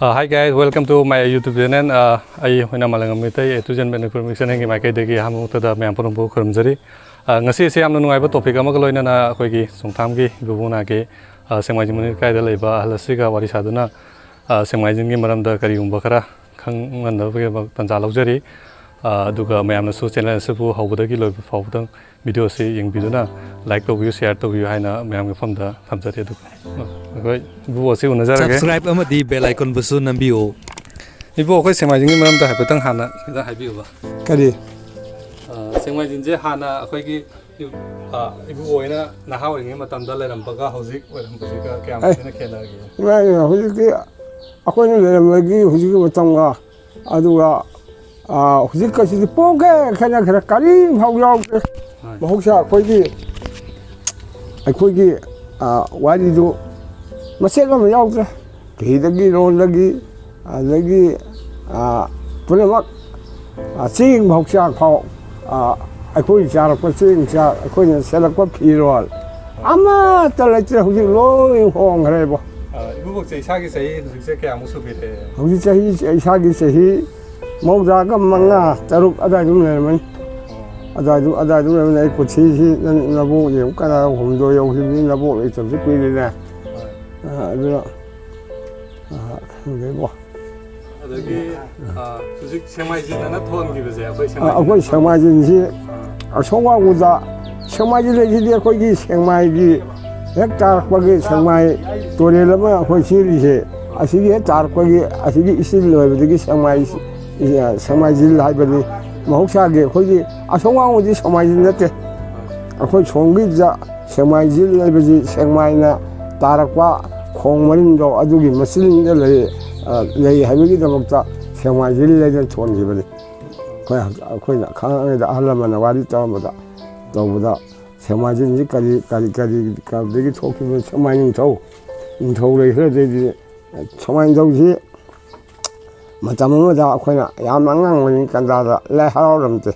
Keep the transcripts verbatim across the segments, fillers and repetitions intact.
Uh, hi guys, welcome to my YouTube channel. Uh, ꯑꯩ ꯑꯣꯏꯅ ꯃꯥꯂꯪ Meitei, A to Z Manipur Mix Channelꯒꯤ ꯃꯥꯏꯀꯩꯗꯒꯤ ꯑꯍꯥꯟꯕ ꯃꯛꯇꯗ ꯃꯌꯥꯝ ꯄꯨꯝꯅꯃꯛꯄꯨ ꯈꯨꯔꯨꯝꯖꯔꯤ꯫ Uh, ꯉꯁꯤ ꯑꯁꯤ ꯌꯥꯝꯅ ꯅꯨꯡꯉꯥꯏꯕ topic ꯑꯃꯒ ꯂꯣꯏꯅꯅ ꯑꯩꯈꯣꯏꯒꯤ ꯆꯣꯡꯊꯥꯝꯒꯤ ꯏꯕꯨꯡꯉꯣꯒꯤ, uh, ꯁꯦꯡꯃꯥꯏꯖꯤꯡ ꯃꯅꯤꯡ ꯂꯩꯀꯥꯏꯗ ꯂꯩꯕ ꯑꯍꯜ ꯑꯁꯤꯒ ꯋꯥꯔꯤ ꯁꯥꯗꯨꯅ, uh, ꯁꯦꯡꯃꯥꯏꯖꯤꯡꯒꯤ ꯃꯔꯝꯗ ꯀꯔꯤꯒꯨꯝꯕ ꯈꯔ ꯈꯪꯍꯟꯅꯕꯒꯤꯗꯃꯛ ꯇꯥꯟꯖꯥ ꯂꯧꯖꯔꯤ꯫ Uh, ꯑꯗꯨꯒ ꯃꯌꯥꯝꯅꯁꯨ channel ꯑꯁꯤꯕꯨ ꯍꯧꯕꯗꯒꯤ ꯂꯣꯏꯕ ꯐꯥꯎꯕꯗꯪ video ꯑꯁꯤ ꯌꯦꯡꯕꯤꯗꯨꯅ like ꯇꯧꯕꯤꯌꯨ, share ꯇꯧꯕꯤꯌꯨ ꯍꯥꯏꯅ ꯃꯌꯥꯝꯒꯤ ꯃꯐꯝꯗ ꯊꯝꯖꯔꯤ꯫ ꯑꯗꯨꯒ ꯑꯩꯈꯣꯏ ꯏꯕꯨꯡꯉꯣ ꯑꯁꯤ ꯎꯅꯖꯔꯒꯦ꯫ Subscribe ꯑꯃꯗꯤ bell icon ꯕꯨꯁꯨ ꯅꯝꯕꯤꯌꯨ꯫ ꯏꯕꯨꯡꯉꯣ, ꯑꯩꯈꯣꯏ ꯁꯦꯡꯃꯥꯏꯖꯤꯡꯒꯤ ꯃꯔꯝꯗ ꯍꯥꯏꯐꯦꯠꯇꯪ ꯍꯥꯟꯅ ꯈꯤꯇꯪ ꯍꯥꯏꯕꯤꯌꯨꯕ꯫ ꯀꯔꯤ? ꯑ, ꯁꯦꯡꯃꯥꯏꯖꯤꯡꯁꯦ ꯍꯥꯟꯅ ꯑꯩꯈꯣꯏꯒꯤ ꯏ-, ꯑ, ꯏꯕꯨꯡꯉꯣ ꯍꯣꯏꯅ ꯅꯍꯥ ꯑꯣꯏꯔꯤꯉꯩ ꯃꯇꯝꯗ ꯂꯩꯔꯝꯕꯒ ꯍꯧꯖꯤꯛ ꯑꯣꯏꯔꯝꯕꯁꯤꯒ ꯀꯌꯥꯝ ꯑꯦ, ꯊꯤꯅ ꯈꯦꯠꯅꯒꯦ? ꯏꯃꯥ, ꯍꯧꯖꯤꯛꯇꯤ ꯑꯩꯈꯣꯏꯅ ꯂꯩꯔꯝꯕꯒꯤ ꯍꯧꯖꯤꯛꯀꯤ ꯃꯇꯝꯒ ꯑꯗꯨꯒ, ꯑ, ꯍꯧꯖꯤꯛꯀꯁꯤꯗꯤ ꯄꯨꯡꯈꯦ ꯈꯦꯠꯅꯈ꯭ꯔꯦ, ꯀꯔꯤꯝ ꯐꯥꯎ ꯌꯥꯎꯗ꯭ꯔꯦ꯫ ꯍꯣꯏ꯫ ꯃꯍꯧꯁꯥ ꯑꯩꯈꯣꯏꯒꯤ, ꯑꯩꯈꯣꯏꯒꯤ, ꯑ, ꯋꯥꯔꯤꯗꯨ ꯃꯆꯦꯠ ꯑꯃ ꯌꯥꯎꯗ꯭ꯔꯦ꯫ ꯐꯤꯗꯒꯤ, ꯂꯣꯟꯗꯒꯤ, ꯑꯗꯒꯤ, ꯑ, ꯄꯨꯝꯅꯃꯛ, ꯑ, ꯆꯦꯡ ꯐꯥꯎ, ꯆꯥꯛ ꯐꯥꯎ, ꯑ, ꯑꯩꯈꯣꯏ ꯆꯥꯔꯛꯄ ꯆꯦꯡ ꯆꯥꯛ, ꯑꯩꯈꯣꯏꯅ ꯁꯦꯠꯂꯛꯄ ꯐꯤꯔꯣꯜ, ꯑꯃꯠꯇ ꯂꯩꯇ꯭ꯔꯦ꯫ ꯍꯧꯖꯤꯛ ꯂꯣꯏ ꯍꯣꯡꯈ꯭ꯔꯦꯕꯣ꯫ ꯑ, ꯏꯕꯨꯕꯣꯛꯁꯦ ꯏꯁꯥꯒꯤ ꯆꯍꯤ ꯍꯧꯖꯤꯛꯁꯦ ꯀꯌꯥꯃꯨꯛ ꯁꯨꯕꯤꯔꯦ? ꯍꯧꯖꯤꯛ ꯆꯍꯤ, ꯏꯁꯥꯒꯤ ꯆꯍꯤ ꯃꯧꯗ꯭ꯔꯥꯒ ꯃꯉꯥ, ꯇꯔꯨꯛ ꯑꯗꯥꯏ ꯑꯗꯨꯝ ꯂꯩꯔꯝꯃꯅꯤ꯫ ꯑꯣ꯫ ꯑꯗꯥꯏꯗꯨ, ꯑꯗꯥꯏꯗꯨ ꯂꯩꯔꯝꯃꯅꯤ꯫ ꯑꯩ ꯄꯨꯟꯁꯤꯁꯤ ꯅꯪ ꯅꯕꯣꯛ ꯌꯦꯡꯉꯨ ꯀꯅꯥ ꯍꯨꯝꯗꯣꯏ ꯌꯧꯈꯤꯕꯅꯤ, ꯅꯕꯣꯛ ꯂꯩꯇꯕꯁꯨ ꯀꯨꯏꯔꯦꯅꯦ꯫ ꯍꯣꯏ꯫ ꯑ, ꯑꯗꯨꯅ, ꯑ, ꯈꯪꯗꯦꯕꯣ꯫ ꯑꯗꯒꯤ, ꯑ, ꯍꯧꯖꯤꯛ ꯁꯦꯡꯃꯥꯏꯖꯤꯟ ꯑꯅ ꯊꯣꯟꯈꯤꯕꯁꯦ ꯑꯩꯈꯣꯏ ꯑ, ꯑꯩꯈꯣꯏ ꯁꯦꯡꯃꯥꯏꯖꯤꯟ ꯁꯦꯡꯃꯥꯏꯖꯤꯟꯁꯤ ꯑ꯫ ꯑꯁꯣꯝ ꯋꯥꯡꯃꯗ ꯁꯦꯡꯃꯥꯏꯖꯤꯟ ꯂꯩꯁꯤꯗꯤ ꯑꯩꯈꯣꯏꯒꯤ ꯁꯦꯡꯃꯥꯏꯒꯤ ꯍꯦꯛ ꯇꯥꯔꯛꯄꯒꯤ ꯁꯦꯡꯃꯥꯏ ꯇꯨꯔꯦꯜ ꯑꯃ ꯑꯩꯈꯣꯏ ꯆꯦꯜꯂꯤꯁꯦ, ꯑꯁꯤꯒꯤ ꯍꯦꯛ ꯇꯥꯔꯛꯄꯒꯤ ꯑꯁꯤꯒꯤ ꯏꯆꯤꯜ ꯑꯣꯏꯕꯗꯒꯤ ꯁꯦꯡꯃꯥꯏ, ꯁꯦꯡꯃꯥꯏꯖꯤꯜ ꯍꯥꯏꯕꯅꯤ꯫ ꯃꯍꯧꯁꯥꯒꯤ ꯑꯩꯈꯣꯏꯒꯤ ꯑꯁꯣꯝ ꯋꯥꯡꯃꯗꯤ ꯁꯦꯡꯃꯥꯏꯖꯤꯜ ꯅꯠꯇꯦ꯫ ꯑꯩꯈꯣꯏ ꯁꯣꯝꯒꯤꯗ ꯁꯦꯡꯃꯥꯏꯖꯤꯜ ꯍꯥꯏꯕꯁꯤ ꯁꯦꯡꯃꯥꯏꯅ ꯇꯥꯔꯛꯄ ꯈꯣꯡ ꯃꯔꯤꯟꯗꯣ ꯑꯗꯨꯒꯤ ꯃꯆꯤꯟꯗ ꯂꯩ, ꯑ, ꯂꯩ ꯍꯥꯏꯕꯒꯤꯗꯃꯛꯇ ꯁꯦꯡꯃꯥꯏꯖꯤꯜ ꯍꯥꯏꯅ ꯊꯣꯟꯈꯤꯕꯅꯤ꯫ ꯑꯩꯈꯣꯏ, ꯑꯩꯈꯣꯏꯅ ꯈꯪꯉꯤꯉꯩꯗ ꯑꯍꯜ ꯂꯃꯟꯅ ꯋꯥꯔꯤ ꯇꯧꯔꯝꯕꯗ, ꯇꯧꯕꯗ ꯁꯦꯡꯃꯥꯏꯖꯤꯟꯁꯤ ꯀꯔꯤ, ꯀꯔꯤ, ꯀꯔꯤ, ꯀꯔꯤꯗꯒꯤ ꯊꯣꯛꯈꯤꯕꯅꯣ? ꯁꯦꯡꯃꯥꯏ ꯅꯤꯡꯊꯧ, ꯅꯤꯡꯊꯧ ꯂꯩꯈ꯭ꯔꯦ꯫ ꯑꯗꯩꯗꯤ ꯁꯦꯡꯃꯥꯏ ꯅꯤꯡꯊꯧꯁꯤ ꯃꯇꯝ ꯑꯃꯗ ꯑꯩꯈꯣꯏꯅ ꯌꯥꯝꯅ ꯑꯉꯥꯡ ꯑꯣꯏꯔꯤꯉꯩ ꯀꯟꯗꯥꯗ ꯂꯥꯏ ꯍꯔꯥꯎꯔꯝꯗꯦ꯫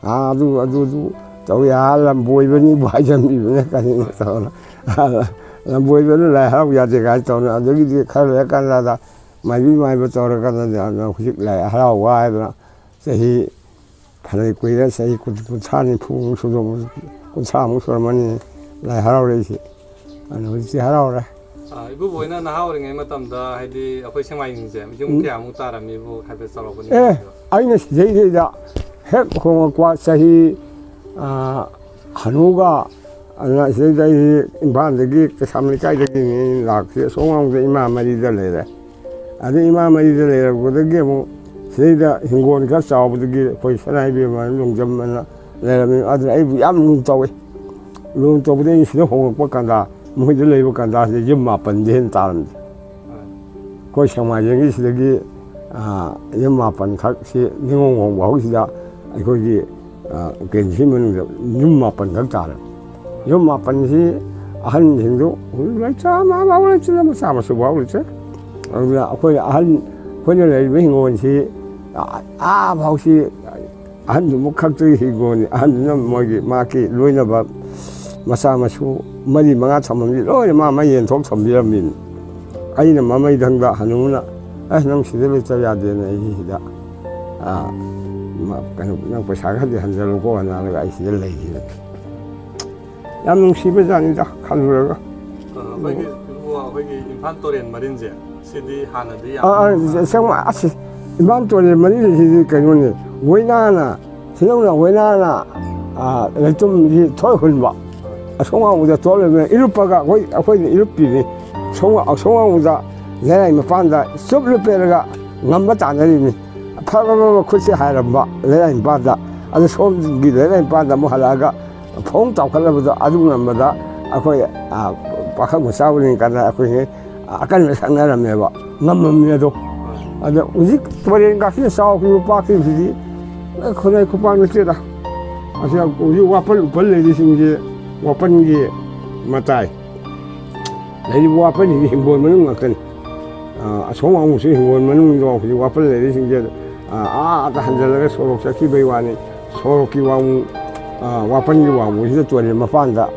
ꯑꯥ, ꯑꯗꯨ, ꯑꯗꯨ, ꯑꯗꯨ ꯇꯧꯏ, ꯑꯥ, ꯂꯝꯕꯣꯏꯕꯅꯤꯕꯨ ꯍꯥꯏꯖꯟꯕꯤꯕꯅꯦ ꯀꯔꯤꯅꯣ ꯇꯧꯔ꯫ ꯑꯥ, ꯂꯝꯕꯣꯏꯕꯅ ꯂꯥꯏ ꯍꯔꯥꯎ ꯌꯥꯗꯦ ꯀꯥꯏꯅ ꯇꯧꯅ꯫ ꯑꯗꯒꯤꯗꯤ ꯈꯔ ꯂꯩꯔꯀꯥꯟꯗ ꯃꯥꯏꯕꯤ ꯃꯥꯏꯕ ꯇꯧꯔꯀꯥꯟꯗꯗꯤ ꯑꯗꯨꯅ ꯍꯧꯖꯤꯛ ꯂꯥꯏ ꯍꯔꯥꯎꯕ ꯍꯥꯏꯗꯅ ꯆꯍꯤ ꯐꯅ ꯀꯨꯏꯔꯦ, ꯆꯍꯤ ꯀꯨꯟ, ꯀꯨꯟꯊ꯭ꯔꯥ ꯅꯤꯐꯨꯃꯨꯛ ꯁꯨꯗꯧ-, ꯀꯨꯟꯊ꯭ꯔꯥꯃꯨꯛ ꯁꯨꯔꯝꯃꯅꯤ ꯂꯥꯏ ꯍꯔꯥꯎꯔꯛꯏꯁꯦ꯫ ꯑꯗꯨꯅ ꯍꯧꯖꯤꯛꯇꯤ ꯍꯔꯥꯎꯔꯦ꯫ ꯑꯥ, ꯏꯕꯨꯕꯣꯏꯅ ꯅꯍꯥ ꯑꯣꯏꯔꯤꯉꯩ ꯃꯇꯝꯗ, ꯍꯥꯏꯗꯤ, ꯑꯩꯈꯣꯏ ꯁꯦꯡꯃꯥꯏꯖꯤꯡꯁꯦ ꯌꯨꯝ ꯎꯝ꯫ ꯀꯌꯥꯃꯨꯛ ꯇꯥꯔꯝꯃꯤꯕꯨ ꯍꯥꯏꯐꯦꯠ ꯆꯥꯎꯔꯥꯛꯄ ꯑꯦ, ꯅꯤꯡꯁꯤꯡꯕꯤꯕ? ꯑꯩꯅ ꯁꯤꯗꯩꯗꯩꯗ ꯍꯦꯛ ꯍꯣꯡꯉꯛꯄ ꯆꯍꯤ, ꯑꯥ, ꯍꯅꯨꯒ, ꯑꯗꯨꯅ ꯁꯤꯗꯩꯗ ꯑꯩ ꯏꯝꯐꯥꯜꯗꯒꯤ ꯀꯩꯁꯥꯝ ꯂꯩꯀꯥꯏꯗꯒꯤꯅꯤ ꯂꯥꯛꯁꯦ꯫ ꯑꯁꯣꯝ ꯋꯥꯡꯃꯗ ꯏꯃꯥ ꯃꯔꯤꯗ ꯂꯩꯔꯦ꯫ ꯑꯗꯩ ꯏꯃꯥ ꯃꯔꯤꯗ ꯂꯩꯔꯛꯄꯗꯒꯤ ꯑꯃꯨꯛ ꯁꯤꯗꯩꯗ ꯍꯤꯡꯒꯣꯜ ꯈꯔ ꯆꯥꯎꯕꯗꯒꯤ ꯑꯩꯈꯣꯏ ꯁꯅꯥ ꯏꯕꯦꯝꯃ ꯂꯣꯡꯖꯝ ꯑꯅ ꯂꯩꯔꯝꯃꯤ꯫ ꯑꯗꯨꯅ ꯑꯩꯕꯨ ꯌꯥꯝ ꯂꯨꯅ ꯇꯧꯋꯤ꯫ ꯂꯨꯅ ꯇꯧꯕꯗꯒꯤ ꯑꯩꯅ ꯁꯤꯗ ꯍꯣꯡꯉꯛꯄ ꯀꯥꯟꯗ, ꯃꯣꯏꯗ ꯂꯩꯕ ꯀꯥꯟꯗ ꯁꯤꯗ ꯌꯨꯝ ꯃꯥꯄꯟꯗꯤ ꯍꯦꯟꯅ ꯇꯥꯔꯝꯗꯦ꯫ ꯑꯩꯈꯣꯏ ꯁꯦꯡꯃꯥꯏꯖꯤꯡꯒꯤ ꯁꯤꯗꯒꯤ, ꯑꯥ, ꯌꯨꯝ ꯃꯥꯄꯟꯈꯛꯁꯤ ꯅꯤꯉꯣꯜ ꯍꯣꯡꯕ ꯍꯧꯁꯤꯗ ꯑꯩꯈꯣꯏꯒꯤ, ꯑꯥ, ꯀꯩꯅꯣꯁꯤ ꯃꯅꯨꯡꯗ ꯌꯨꯝ ꯃꯥꯄꯟꯈꯛ ꯇꯥꯔꯦ꯫ ꯌꯨꯝ ꯃꯥꯄꯟꯁꯤ ꯑꯍꯟꯁꯤꯡꯗꯨ ꯍꯧꯖꯤꯛ ꯂꯩꯇ꯭ꯔꯦ, ꯑꯃ ꯐꯥꯎ ꯂꯩꯇ꯭ꯔꯦ, ꯃꯆꯥ ꯃꯁꯨ ꯐꯥꯎ ꯂꯩꯇ꯭ꯔꯦ꯫ ꯑꯗꯨꯅ ꯑꯩꯈꯣꯏ ꯑꯍꯟ, ꯑꯩꯈꯣꯏꯅ ꯂꯩꯔꯤꯕ ꯍꯤꯡꯒꯣꯜꯁꯤ, ꯑꯥ, ꯑꯥ ꯐꯥꯎꯁꯤ ꯑꯍꯟꯗꯨꯃꯛ ꯈꯛꯇꯒꯤ ꯍꯤꯡꯒꯣꯜꯅꯤ꯫ ꯑꯍꯟꯗꯨꯅ ꯃꯣꯏꯒꯤ, ꯃꯥꯒꯤ ꯂꯣꯏꯅꯕ ꯃꯆꯥ ꯃꯁꯨ ꯃꯔꯤ ꯃꯉꯥ ꯊꯝꯃꯝꯃꯤ, ꯂꯣꯏꯅ ꯃꯥ ꯃꯥ ꯌꯦꯟꯊꯣꯛ ꯊꯝꯕꯤꯔꯝꯃꯤꯅꯤ꯫ ꯑꯩꯅ ꯃꯃꯩꯗꯪꯗ ꯍꯅꯨꯅ, "ꯑꯦ, ꯅꯪ ꯁꯤꯗ ꯂꯩꯇꯕ ꯌꯥꯗꯦꯅ" ꯑꯩꯒꯤ ꯁꯤꯗ, ꯑꯥ, ꯃ-, ꯀꯩꯅꯣ, "ꯅꯪ ꯄꯩꯁꯥ ꯈꯔꯗꯤ ꯍꯟꯖꯜꯂꯨꯀꯣ" ꯍꯥꯏꯅꯔꯒ ꯑꯩ ꯁꯤꯗ ꯂꯩꯈꯤꯕꯅꯤ꯫ ꯌꯥꯝ ꯅꯨꯡꯁꯤꯕ ꯖꯥꯠꯅꯤꯗ ꯈꯜꯂꯨꯔꯒ꯫ ꯑ, ꯑꯩꯈꯣꯏꯒꯤ, ꯏꯕꯨꯡꯉꯣ, ꯑꯩꯈꯣꯏꯒꯤ ꯏꯝꯐꯥꯜ ꯇꯨꯔꯦꯜ ꯃꯔꯤꯟꯁꯦ, ꯁꯤꯗꯤ ꯍꯥꯟꯅꯗꯤ ꯌꯥꯝ ꯑꯥ, ꯑꯥ, ꯁꯦꯡꯕ, ꯑꯁ, ꯏꯝꯐꯥꯜ ꯇꯨꯔꯦꯜ ꯃꯔꯤꯟꯁꯤꯗꯤ ꯀꯩꯅꯣꯅꯦ, ꯋꯩꯅꯥꯅ, ꯁꯤꯗꯧꯅ ꯋꯩꯅꯥꯅ, ꯑꯥ, ꯂꯩꯇꯨꯝꯁꯤ ꯊꯣꯏ ꯍꯨꯟꯕ꯫ ꯑꯁꯣꯝ ꯋꯥꯡꯃꯗ ꯇꯣꯠꯂꯕꯅꯤꯅ ꯏꯔꯨꯞꯄꯒ ꯑꯩꯈꯣꯏ, ꯑꯩꯈꯣꯏꯅ ꯏꯔꯨꯞꯄꯤꯅꯤ꯫ ꯁꯣꯝ, ꯑꯁꯣꯝ ꯋꯥꯡꯃꯗ ꯂꯩꯔꯥꯏ ꯃꯄꯥꯟꯗ ꯆꯨꯞ ꯂꯨꯞꯄꯦꯔꯒ ꯉꯝꯕ ꯇꯥꯟꯅꯔꯤꯅꯤ꯫ ꯐꯔꯕ ꯈꯨꯠꯁꯦ ꯍꯥꯏꯔꯝꯕ ꯂꯩꯔꯥꯏ ꯃꯄꯥꯟꯗ꯫ ꯑꯗꯨ ꯁꯣꯝꯒꯤ ꯂꯩꯔꯥꯏ ꯃꯄꯥꯟꯗ ꯑꯃꯨꯛ ꯍꯜꯂꯛꯑꯒ ꯐꯣꯡ ꯆꯥꯎꯈꯠꯂꯕꯗꯣ ꯑꯗꯨ ꯉꯝꯕꯗ ꯑꯩꯈꯣꯏ, ꯑꯥ, ꯄꯥꯈꯪ ꯃꯆꯥ ꯑꯣꯏꯔꯤꯉꯩ ꯀꯥꯟꯗ ꯑꯩꯈꯣꯏꯁꯦ ꯑꯀꯟꯕ ꯁꯛꯅꯔꯝꯃꯦꯕ, ꯉꯝꯃꯝꯃꯦ ꯑꯗꯣ꯫ ꯑꯗ ꯍꯧꯖꯤꯛ ꯇꯨꯔꯦꯟ ꯀꯥꯁꯤꯅ ꯆꯥꯎꯈꯤꯕ ꯄꯥꯛꯈꯤꯕꯁꯤꯗꯤ ꯈꯨꯠꯅꯥꯏ ꯈꯨꯄꯥꯛ ꯅꯠꯇꯦꯗ꯫ ꯑꯁꯤ ꯍꯧꯖꯤꯛ ꯋꯥꯄꯜ ꯎꯄꯜ ꯂꯩꯔꯤꯁꯤꯡꯁꯦ ꯋꯥꯄꯜꯒꯤ ꯃꯇꯥꯏ꯫ ꯂꯩꯔꯤꯕ ꯋꯥꯄꯜꯁꯤꯡꯁꯦ ꯍꯤꯡꯒꯣꯜ ꯃꯅꯨꯡ ꯉꯥꯛꯇꯅꯤ꯫ ꯑꯥ, ꯑꯁꯣꯝ ꯋꯥꯡꯃꯁꯨ ꯍꯤꯡꯒꯣꯜ ꯃꯅꯨꯡꯗ ꯍꯧꯖꯤꯛ ꯋꯥꯄꯜ ꯂꯩꯔꯤꯁꯤꯡꯁꯦ, ꯑꯥ, ꯑꯥꯗ ꯍꯟꯖꯜꯂꯒ ꯁꯣꯔꯣꯛ ꯆꯠꯈꯤꯕꯩ ꯋꯥꯅꯤ꯫ ꯁꯣꯔꯣꯛꯀꯤ ꯋꯥꯡꯃ, ꯑꯥ, ꯋꯥꯄꯜꯒꯤ ꯋꯥꯡꯃꯁꯤꯗ ꯇꯨꯔꯦꯜ ꯃꯄꯥꯟꯗ,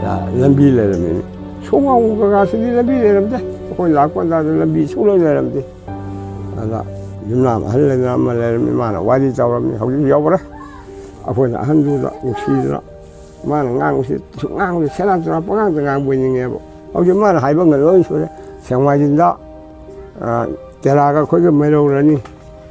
ꯑꯥ, ꯂꯝꯕꯤ ꯂꯩꯔꯝꯃꯤꯅꯤ꯫ ꯁꯣꯝ ꯋꯥꯡꯃ ꯀꯀꯥꯁꯤꯗꯤ ꯂꯝꯕꯤ ꯂꯩꯔꯝꯗꯦ꯫ ꯑꯩꯈꯣꯏ ꯂꯥꯛꯄ ꯀꯥꯟꯗ ꯂꯝꯕꯤ ꯁꯨꯡꯂꯩ ꯂꯩꯔꯝꯗꯦ꯫ ꯑꯗ ꯌꯨꯝꯅꯥꯝ ꯑꯍꯜ ꯂꯩꯅ ꯑꯃ ꯂꯩꯔꯝꯃꯤ, ꯃꯥꯅ ꯋꯥꯔꯤ ꯇꯧꯔꯝꯃꯤ, ꯍꯧꯖꯤꯛ ꯌꯧꯈ꯭ꯔꯦ꯫ ꯑꯩꯈꯣꯏꯅ ꯑꯍꯟꯗꯨꯗ ꯅꯨꯡꯁꯤꯗꯅ, ꯃꯥꯅ ꯉꯥꯡꯕꯁꯤ ꯁꯨꯝ ꯉꯥꯡꯕꯁꯤ ꯁꯦꯔꯥꯟ ꯇꯨꯔꯥꯟ ꯄꯉꯥꯡꯗ ꯉꯥꯡꯕ ꯑꯣꯏꯅꯤꯡꯉꯦꯕ꯫ ꯍꯧꯖꯤꯛ ꯃꯥꯅ ꯍꯥꯏꯕ ꯉꯩ ꯂꯣꯏ ꯁꯨꯔꯦ꯫ ꯁꯦꯡꯃꯥꯏꯖꯤꯡꯗ, ꯑ, ꯇꯦꯔꯥꯒ ꯑꯩꯈꯣꯏꯒ ꯃꯩꯔꯧꯔꯅꯤ,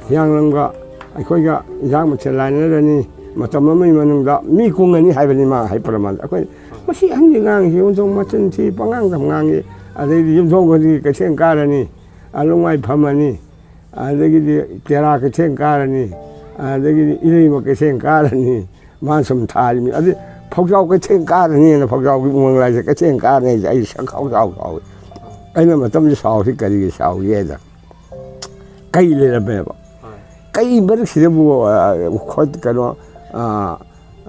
ꯍꯤꯌꯥꯡꯂꯝꯒ ꯑꯩꯈꯣꯏꯒ ꯏꯟꯖꯥꯡ ꯃꯊꯦꯜ ꯂꯥꯟꯅꯔꯅꯤ, ꯃꯇꯝ ꯑꯃꯒꯤ ꯃꯅꯨꯡꯗ ꯃꯤ ꯀꯨꯡꯉꯅꯤ ꯍꯥꯏꯕꯅꯤ ꯃꯥ ꯍꯥꯏ ꯄ꯭ꯔꯃꯥꯟꯗ꯫ ꯑꯩꯈꯣꯏ ꯃꯁꯤ ꯑꯍꯟꯒꯤ ꯉꯥꯡꯉꯤꯁꯤ ꯌꯨꯝꯊꯣꯡ ꯃꯆꯤꯟ ꯊꯤ ꯄꯉꯥꯡꯗ ꯉꯥꯡꯉꯤ, ꯑꯗꯩꯗꯤ ꯌꯨꯝꯊꯣꯡ ꯈꯨꯗꯤꯡꯒꯤ ꯀꯩꯊꯦꯜ ꯀꯥꯔꯅꯤ, ꯑꯂꯨꯡꯃꯥꯏ ꯐꯝꯃꯅꯤ, ꯑꯗꯒꯤꯗꯤ ꯇꯦꯔꯥ ꯀꯩꯊꯦꯜ ꯀꯥꯔꯅꯤ, ꯑꯗꯒꯤꯗꯤ ꯏꯔꯩꯃ ꯀꯩꯊꯦꯜ ꯀꯥꯔꯅꯤ, ꯃꯥꯅ ꯁꯨꯝ ꯊꯥꯔꯤꯃꯤ꯫ ꯑꯗꯩ ꯐꯧꯖꯥꯎ ꯀꯩꯊꯦꯜ ꯀꯥꯔꯅꯤꯅ ꯐꯧꯖꯥꯎꯒꯤ ꯎꯃꯪ ꯂꯥꯏꯁꯦ ꯀꯩꯊꯦꯜ ꯀꯥꯔꯅꯤ ꯍꯥꯏꯁꯦ ꯑꯩ ꯁꯛꯈꯥꯎ ꯁꯥꯎ ꯁꯥꯎꯏ꯫ ꯑꯩꯅ ꯃꯇꯝꯗꯨ ꯁꯥꯎꯁꯤ ꯀꯔꯤꯒꯤ ꯁꯥꯎꯒꯦꯗ, ꯀꯩ ꯂꯩꯔꯝꯃꯦꯕ꯫ ꯍꯣꯏ꯫ ꯀꯩ ꯃꯔꯛꯁꯤꯗꯕꯨ, ꯑ, ꯈꯣꯠ-, ꯀꯩꯅꯣ, ꯑ,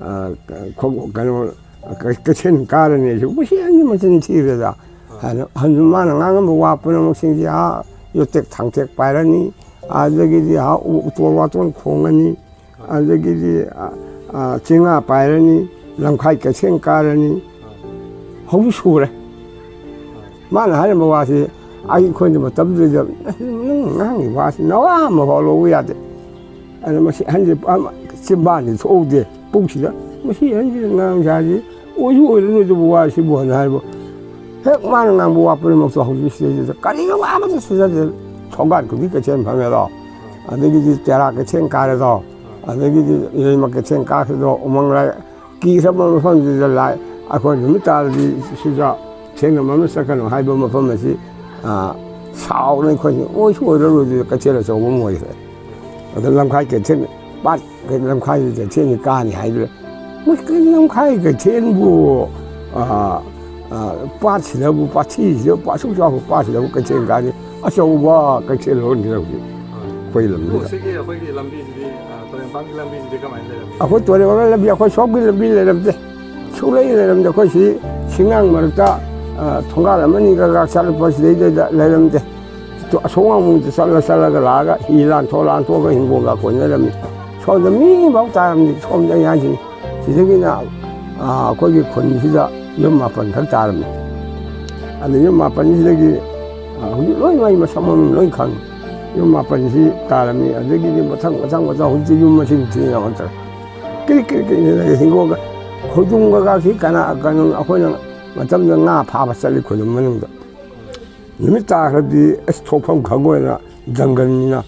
ꯑ, ꯈꯣ-, ꯀꯩꯅꯣ, ꯀ-, ꯀꯩꯊꯦꯜ ꯀꯥꯔꯅꯤ ꯑꯩꯁꯨ ꯃꯁꯤ ꯑꯅꯤ ꯃꯆꯤꯟ ꯊꯤꯔꯦꯗ꯫ ꯍꯣꯏ꯫ ꯍꯥꯏꯅ ꯍꯟ-, ꯃꯥꯅ ꯉꯥꯡꯉꯝꯕ ꯋꯥ ꯄꯨꯝꯅꯃꯛꯁꯤꯡꯁꯤ ꯑꯥ ꯌꯣꯠꯇꯦꯛ ꯊꯥꯡꯇꯦꯛ ꯄꯥꯏꯔꯅꯤ, ꯑꯗꯒꯤꯗꯤ ꯑꯥ ꯎ-, ꯎꯇꯣꯟ ꯋꯥꯇꯣꯟ ꯈꯣꯡꯉꯅꯤ, ꯑꯗꯒꯤꯗꯤ, ꯑ, ꯑ, ꯆꯦꯡꯉꯥ ꯄꯥꯏꯔꯅꯤ, ꯂꯝꯈꯥꯏ ꯀꯩꯊꯦꯜ ꯀꯥꯔꯅꯤ, ꯍꯧꯖꯤꯛ ꯁꯨꯔꯦ꯫ ꯃꯥꯅ ꯍꯥꯏꯔꯝꯕ ꯋꯥꯁꯤ ꯑꯩꯈꯣꯏꯅ ꯃꯇꯝꯗꯨꯗ, "ꯅꯪ ꯉꯥꯡꯉꯤ ꯋꯥꯁꯤ ꯅꯋꯥ ꯑꯃ ꯐꯥꯎ ꯂꯧꯕ ꯌꯥꯗꯦ"꯫ ꯑꯗꯨꯅ ꯃꯁꯤ ꯑꯍꯟꯁꯦ ꯄꯨꯔꯥ ꯆꯤꯝꯕꯥꯟꯁꯤ ꯊꯣꯛꯍꯧꯗꯦ ꯄꯨꯛꯁꯤꯗ꯫ "ꯃꯁꯤ ꯑꯍꯟꯁꯤꯅ ꯉꯥꯡ ꯁꯥꯔꯤ ꯑꯣꯏꯁꯨ ꯑꯣꯏꯔꯔꯣꯏꯗꯕ ꯋꯥꯁꯤꯕꯨ" ꯍꯥꯏꯅ ꯍꯥꯏꯕ꯫ ꯍꯦꯛ ꯃꯥꯅ ꯉꯥꯡꯕ ꯋꯥ ꯄꯨꯝꯅꯃꯛꯇꯣ ꯍꯧꯖꯤꯛ ꯁꯤꯗꯩꯁꯤꯗ ꯀꯔꯤꯒ ꯋꯥ ꯑꯃꯠꯇ ꯁꯤꯖꯗꯦ꯫ ꯊꯣꯡꯒꯥꯟ ꯈꯨꯗꯤꯡ ꯀꯩꯊꯦꯜ ꯐꯝꯃꯦꯗꯣ, ꯑꯗꯒꯤꯗꯤ ꯇꯦꯔꯥ ꯀꯩꯊꯦꯜ ꯀꯥꯔꯦꯗꯣ, ꯑꯗꯒꯤꯗꯤ ꯏꯔꯩꯃ ꯀꯩꯊꯦꯜ ꯀꯥꯈ꯭ꯔꯦꯗꯣ, ꯎꯃꯪ ꯂꯥꯏ ꯀꯤꯈ꯭ꯔꯕ ꯃꯐꯝꯁꯤꯗ ꯂꯥꯏ, ꯑꯩꯈꯣꯏ ꯅꯨꯃꯤꯠ ꯇꯥꯔꯗꯤ ꯁꯤꯗ ꯊꯦꯡꯅꯕ ꯑꯃ ꯆꯠꯀꯅꯨ ꯍꯥꯏꯕ ꯃꯐꯝ ꯑꯁꯤ, ꯑ, ꯁꯥꯎꯅ ꯑꯩꯈꯣꯏꯁꯤ ꯑꯣꯏꯁꯨ ꯑꯣꯏꯔꯔꯣꯏꯗꯣꯏ ꯀꯩꯊꯦꯜ ꯑꯆꯧꯕ ꯑꯃ ꯑꯣꯏꯈ꯭ꯔꯦ꯫ ꯑꯗ ꯂꯝꯈꯥꯏ ꯀꯩꯊꯦꯜ, ꯄꯥꯠ ꯂꯝꯈꯥꯏꯒꯤ ꯀꯩꯊꯦꯜꯁꯤ ꯀꯥꯅꯤ ꯍꯥꯏꯗꯨꯅ, ꯃꯁꯤ ꯀꯩꯅꯣ ꯂꯝꯈꯥꯏ ꯀꯩꯊꯦꯜꯕꯨ, ꯑ, ꯑ, ꯄꯥꯠꯁꯤꯗꯕꯨ, ꯄꯥꯠꯁꯤꯗꯕꯨ, ꯑꯁꯨꯛ ꯆꯥꯎꯕ ꯄꯥꯠꯁꯤꯗꯕꯨ ꯀꯩꯊꯦꯜ ꯀꯥꯅꯤ? ꯑꯆꯧꯕ ꯀꯩꯊꯦꯜ ꯍꯧꯔꯅꯤ ꯍꯧꯖꯤꯛ ꯑꯩꯈꯣꯏ ꯂꯝꯁꯤꯗ꯫ ꯁꯤꯒꯤ ꯑꯩꯈꯣꯏꯒꯤ ꯂꯝꯕꯤꯁꯤꯗꯤ, ꯑ, ꯇꯨꯔꯦꯟ ꯃꯄꯥꯟꯒꯤ ꯂꯝꯕꯤꯁꯤꯗꯤ ꯀꯃꯥꯏꯅ ꯂꯩꯔꯝꯒꯦ? ꯑꯩꯈꯣꯏ ꯇꯨꯔꯦꯜ ꯃꯄꯥꯟ ꯂꯝꯕꯤ, ꯑꯩꯈꯣꯏ ꯁꯣꯝꯒꯤ ꯂꯝꯕꯤ ꯂꯩꯔꯝꯗꯦ꯫ ꯁꯨꯡꯂꯩ ꯂꯩꯔꯝꯗꯦ꯫ ꯑꯩꯈꯣꯏ ꯁꯤ ꯁꯤꯡꯅꯥꯡ ꯃꯔꯛꯇ, ꯑ, ꯊꯣꯡꯒꯥꯜ ꯑꯃꯅꯤꯒ ꯆꯠꯂꯛꯄ ꯁꯤꯗꯩꯗ ꯂꯩꯔꯝꯗꯦ꯫ ꯑꯁꯣꯝ ꯋꯥꯡꯃꯗ ꯆꯠꯂ ꯆꯠꯂꯒ ꯂꯥꯛꯑꯒ ꯍꯤ ꯂꯥꯟꯊꯣꯛ ꯂꯥꯟꯊꯣꯛꯑꯒ ꯍꯤꯡꯒꯣꯜꯒ ꯀꯣꯏꯅꯔꯝꯃꯤ꯫ ꯁꯣꯝꯗ ꯃꯤ ꯑꯃꯐꯥꯎ ꯇꯥꯔꯝꯗꯦ꯫ ꯁꯣꯝꯗ ꯑꯩ ꯍꯥꯏꯁꯤꯅꯤ꯫ ꯁꯤꯗꯒꯤꯅ, ꯑ, ꯑꯩꯈꯣꯏꯒꯤ ꯈꯨꯟꯁꯤꯗ ꯌꯨꯝ ꯃꯥꯄꯟ ꯈꯛ ꯇꯥꯔꯝꯃꯤ꯫ ꯑꯗ ꯌꯨꯝ ꯃꯥꯄꯟꯁꯤꯗꯒꯤ ꯍꯧꯖꯤꯛ ꯂꯣꯏ ꯃꯥꯏ ꯃꯁꯛ ꯃꯃꯤꯡ ꯂꯣꯏ ꯈꯪꯉꯤ꯫ ꯌꯨꯝ ꯃꯥꯄꯟꯁꯤ ꯇꯥꯔꯝꯃꯤ꯫ ꯑꯗꯒꯤꯗꯤ ꯃꯊꯪ ꯃꯊꯪ ꯃꯊꯪ ꯍꯧꯖꯤꯛꯇꯤ ꯌꯨꯝ ꯃꯁꯤꯡ ꯊꯤ ꯌꯥꯝꯃꯛꯇ꯭ꯔꯦ꯫ ꯀ꯭ꯔꯤꯛ ꯀ꯭ꯔꯤꯛ ꯀ꯭ꯔꯤꯛ ꯍꯤꯡꯒꯣꯜꯒ ꯈꯣꯏꯗꯨꯝꯒꯒꯁꯤ ꯀꯅꯥ ꯀꯩꯅꯣ ꯑꯩꯈꯣꯏꯅ ꯃꯇꯝꯗ ꯉꯥ ꯐꯥꯕ ꯆꯠꯂꯤ ꯈꯣꯏꯗꯨꯝ ꯃꯅꯨꯡꯗ꯫ ꯅꯨꯃꯤꯠ ꯇꯥꯈ꯭ꯔꯗꯤ ꯑꯁ ꯊꯣꯛꯐꯝ ꯈꯪꯉꯣꯏꯅ ꯖꯪꯒꯜꯅꯤꯅ꯫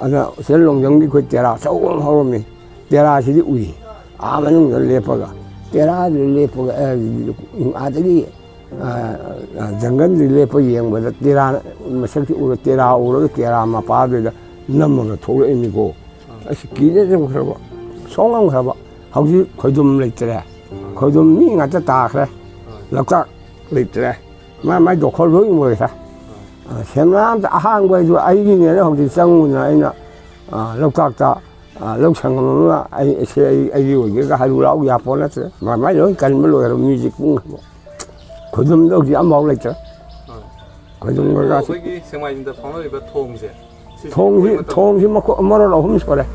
ꯑꯗ ꯁꯤꯗ ꯂꯣꯡꯖꯝꯒꯤ ꯑꯩꯈꯣꯏ ꯇꯦꯔꯥ ꯑꯆꯧꯕ ꯑꯃ ꯍꯧꯔꯝꯃꯤ꯫ ꯇꯦꯔꯥꯁꯤꯗꯤ ꯎꯏ꯫ ꯑꯥ ꯃꯅꯨꯡꯗ ꯂꯦꯞꯄꯒ꯫ ꯇꯦꯔꯥꯗꯨ ꯂꯦꯞꯄꯒ, ꯑꯦ, ꯑꯥꯗꯒꯤ, ꯑ, ꯑ, ꯖꯪꯒꯜꯗꯨ ꯂꯦꯞꯄ ꯌꯦꯡꯕꯗ ꯇꯦꯔꯥ ꯃꯁꯛꯇꯤ ꯎꯔ, ꯇꯦꯔꯥ ꯎꯔꯒ ꯇꯦꯔꯥ ꯃꯄꯥꯗꯨꯗ ꯅꯝꯃꯒ ꯊꯣꯛꯂꯛꯏꯅꯤꯀꯣ꯫ ꯑꯁ, ꯀꯤꯅ ꯆꯪꯈ꯭ꯔꯕ, ꯁꯣꯛꯉꯝꯈ꯭ꯔꯕ꯫ ꯍꯧꯖꯤꯛ ꯈꯣꯏꯗꯨꯝ ꯂꯩꯇ꯭ꯔꯦ꯫ ꯈꯣꯏꯗꯨꯝ ꯃꯤ ꯉꯥꯛꯇ ꯇꯥꯈ꯭ꯔꯦ꯫ ꯂꯣꯛꯇꯥꯛ ꯂꯩꯇ꯭ꯔꯦ꯫ ꯃꯥꯏ ꯃꯥꯏ ꯗꯣꯈꯔ ꯂꯣꯏ ꯑꯣꯏꯈ꯭ꯔꯦ꯫ ꯁꯦꯝꯅꯥꯝꯇ ꯑꯍꯥꯡꯕ ꯍꯥꯏꯗꯨ ꯑꯩꯒꯤꯅꯦꯅ ꯍꯧꯖꯤꯛ ꯆꯪꯉꯨꯅ ꯑꯩꯅ, ꯑ, ꯂꯣꯛꯇꯥꯛꯇ, ꯑ, ꯂꯧ ꯁꯪꯉꯝ ꯑꯃ ꯑꯩ, ꯁꯦ ꯑꯩ, ꯑꯩꯒꯤ ꯑꯣꯏꯒꯦꯒ ꯍꯥꯏꯔꯨ ꯂꯥꯎ ꯌꯥꯄꯣꯠ ꯅꯠꯇ꯭ꯔꯦ꯫ ꯃꯥꯏ ꯃꯥꯏ ꯂꯣꯏ ꯀꯟꯕ ꯂꯣꯏꯈ꯭ꯔꯦ꯫ ꯃ꯭ꯌꯨꯖꯤꯛ ꯄꯨꯡ ꯈꯣꯏꯗꯨꯝꯗ ꯍꯧꯖꯤꯛ ꯑꯃꯐꯥꯎ ꯂꯩꯇ꯭ꯔꯦ꯫ ꯈꯣꯏꯗꯨꯝꯒ ꯑꯗꯨ ꯀꯥꯁꯤ꯫ ꯑꯩꯈꯣꯏꯒꯤ ꯁꯦꯡꯃꯥꯏꯖꯤꯡꯗ ꯐꯥꯎꯅꯔꯤꯕ ꯊꯣꯡꯁꯦ, ꯁꯤꯁꯦ ꯊꯣꯡꯁꯤ, ꯂꯣꯏꯕ ꯃꯇꯝꯗ ꯊꯣꯡꯁꯤ ꯃꯈꯣ-, ꯃꯔꯣꯜ ꯑꯍꯨꯝ ꯁꯨꯔꯦ꯫ ꯑꯣ,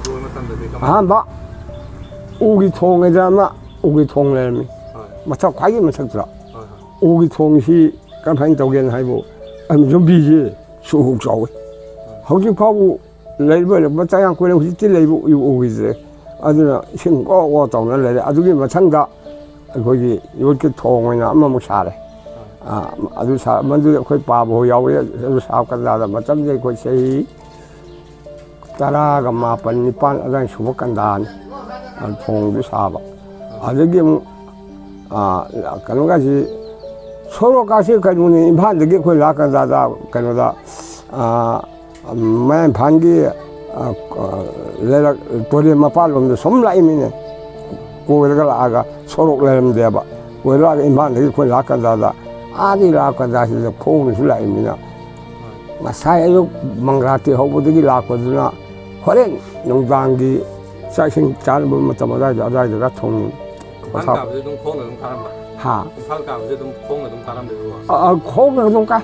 ꯂꯣꯏꯕ ꯃꯇꯝꯗꯗꯤ ꯀꯃꯥꯏꯅ? ꯑꯍꯥꯟꯕ ꯎꯒꯤ ꯊꯣꯡ ꯍꯥꯏꯗꯅ ꯑꯃ ꯎꯒꯤ ꯊꯣꯡ ꯂꯩꯔꯝꯃꯤ꯫ ꯍꯣꯏ꯫ ꯃꯊꯛ ꯈ꯭ꯋꯥꯏꯒꯤ ꯃꯊꯛꯇꯨꯗ꯫ ꯍꯣꯏ, ꯍꯣꯏ꯫ ꯎꯒꯤ ꯊꯣꯡꯁꯤ ꯀꯔꯝꯍꯥꯏꯅ ꯇꯧꯒꯦꯅ ꯍꯥꯏꯕꯨ, ꯑꯗꯨꯝ ꯌꯨꯝꯕꯤꯁꯤ ꯁꯨꯛ ꯆꯥꯎꯋꯤ꯫ ꯍꯣꯏ꯫ ꯍꯧꯖꯤꯛ ꯐꯥꯎꯕ ꯂꯩꯕ ꯂꯩꯕ ꯃꯆꯥ ꯌꯥꯝ ꯀꯨꯏꯔꯦ, ꯍꯧꯖꯤꯛꯇꯤ ꯂꯩꯕ ꯎ-, ꯎꯈꯤꯗ꯭ꯔꯦ꯫ ꯑꯗꯨꯅ ꯏꯁꯤꯡ ꯒꯣ ꯒꯣ ꯇꯧꯅ ꯂꯩꯔꯦ꯫ ꯑꯗꯨꯒꯤ ꯃꯊꯪꯗ ꯑꯩꯈꯣꯏꯒꯤ ꯌꯣꯠꯀꯤ ꯊꯣꯡ ꯑꯣꯏꯅ ꯑꯃꯃꯨꯛ ꯁꯥꯔꯦ꯫ ꯑꯥ, ꯑꯗꯨ ꯁꯥ-, ꯃꯗꯨꯗꯤ ꯑꯩꯈꯣꯏ ꯄꯥꯕ ꯍꯣꯏ ꯌꯥꯎꯋꯦ꯫ ꯑꯗꯨ ꯁꯥꯕ ꯀꯥꯟꯗ ꯃꯇꯝꯗꯤ ꯑꯩꯈꯣꯏ ꯆꯍꯤ ꯇꯔꯥꯒ ꯃꯥꯄꯟ, ꯅꯤꯄꯥꯟ ꯑꯗꯨꯋꯥꯏ ꯁꯨꯕ ꯀꯟꯗꯥꯅꯤ, ꯑ, ꯊꯣꯡꯗꯨ ꯁꯥꯕ꯫ ꯑꯗꯒꯤ ꯑꯃꯨꯛ, ꯑ, ꯀꯩꯅꯣꯒꯁꯤ, ꯁꯣꯔꯣꯛꯀꯥꯁꯤ ꯀꯩꯅꯣꯅꯤ, ꯏꯝꯐꯥꯜꯗꯒꯤ ꯑꯩꯈꯣꯏ ꯂꯥꯛ ꯀꯟꯗꯥꯗ ꯀꯩꯅꯣꯗ, ꯑ, ꯃꯌꯥꯡ ꯏꯝꯐꯥꯜꯒꯤ, ꯑ, ꯑ, ꯂꯩꯔꯛ ꯇꯨꯔꯦꯜ ꯃꯄꯥꯜꯂꯣꯝꯗ ꯁꯨꯝ ꯂꯥꯛꯏꯃꯤꯅꯦ꯫ ꯀꯣꯏꯔꯒ ꯂꯥꯛꯑꯒ ꯁꯣꯔꯣꯛ ꯂꯩꯔꯝꯗꯦꯕ꯫ ꯀꯣꯏꯔꯒ ꯂꯥꯛꯑꯒ ꯏꯝꯐꯥꯜꯗꯒꯤ ꯑꯩꯈꯣꯏ ꯂꯥꯛ ꯀꯟꯗꯥꯗ, ꯑꯥꯗꯒꯤ ꯂꯥꯛ ꯀꯟꯗꯥꯁꯤꯗ ꯈꯣꯡꯅꯁꯨ ꯂꯥꯛꯏꯃꯤꯅ, ꯉꯁꯥꯏ ꯑꯌꯨꯛ ꯃꯪꯒ꯭ꯔꯥꯇꯤ ꯍꯧꯕꯗꯒꯤ ꯂꯥꯛꯄꯗꯨꯅ ꯍꯣꯔꯦꯟ ꯅꯨꯡꯗꯥꯡꯒꯤ ꯆꯥꯛ ꯏꯁꯤꯡ ꯆꯥꯅꯕ ꯃꯇꯝ ꯑꯗꯥꯏꯗ, ꯑꯗꯥꯏꯗꯒ ꯊꯣꯡ ꯏꯝꯐꯥꯜ ꯄꯣꯊꯥ-, ꯀꯥꯕꯁꯦ ꯑꯗꯨꯝ ꯈꯣꯡꯅ ꯑꯗꯨꯝ ꯀꯥꯔꯝꯕ? ꯍꯥ? ꯏꯝꯐꯥꯜ ꯀꯥꯕꯁꯦ ꯑꯗꯨꯝ ꯈꯣꯡꯅ ꯑꯗꯨꯝ ꯀꯥꯔꯝꯃꯦꯕꯀꯣ? ꯑ, ꯑ, ꯈꯣꯡꯅ ꯑꯗꯨꯝ ꯀꯥꯏ꯫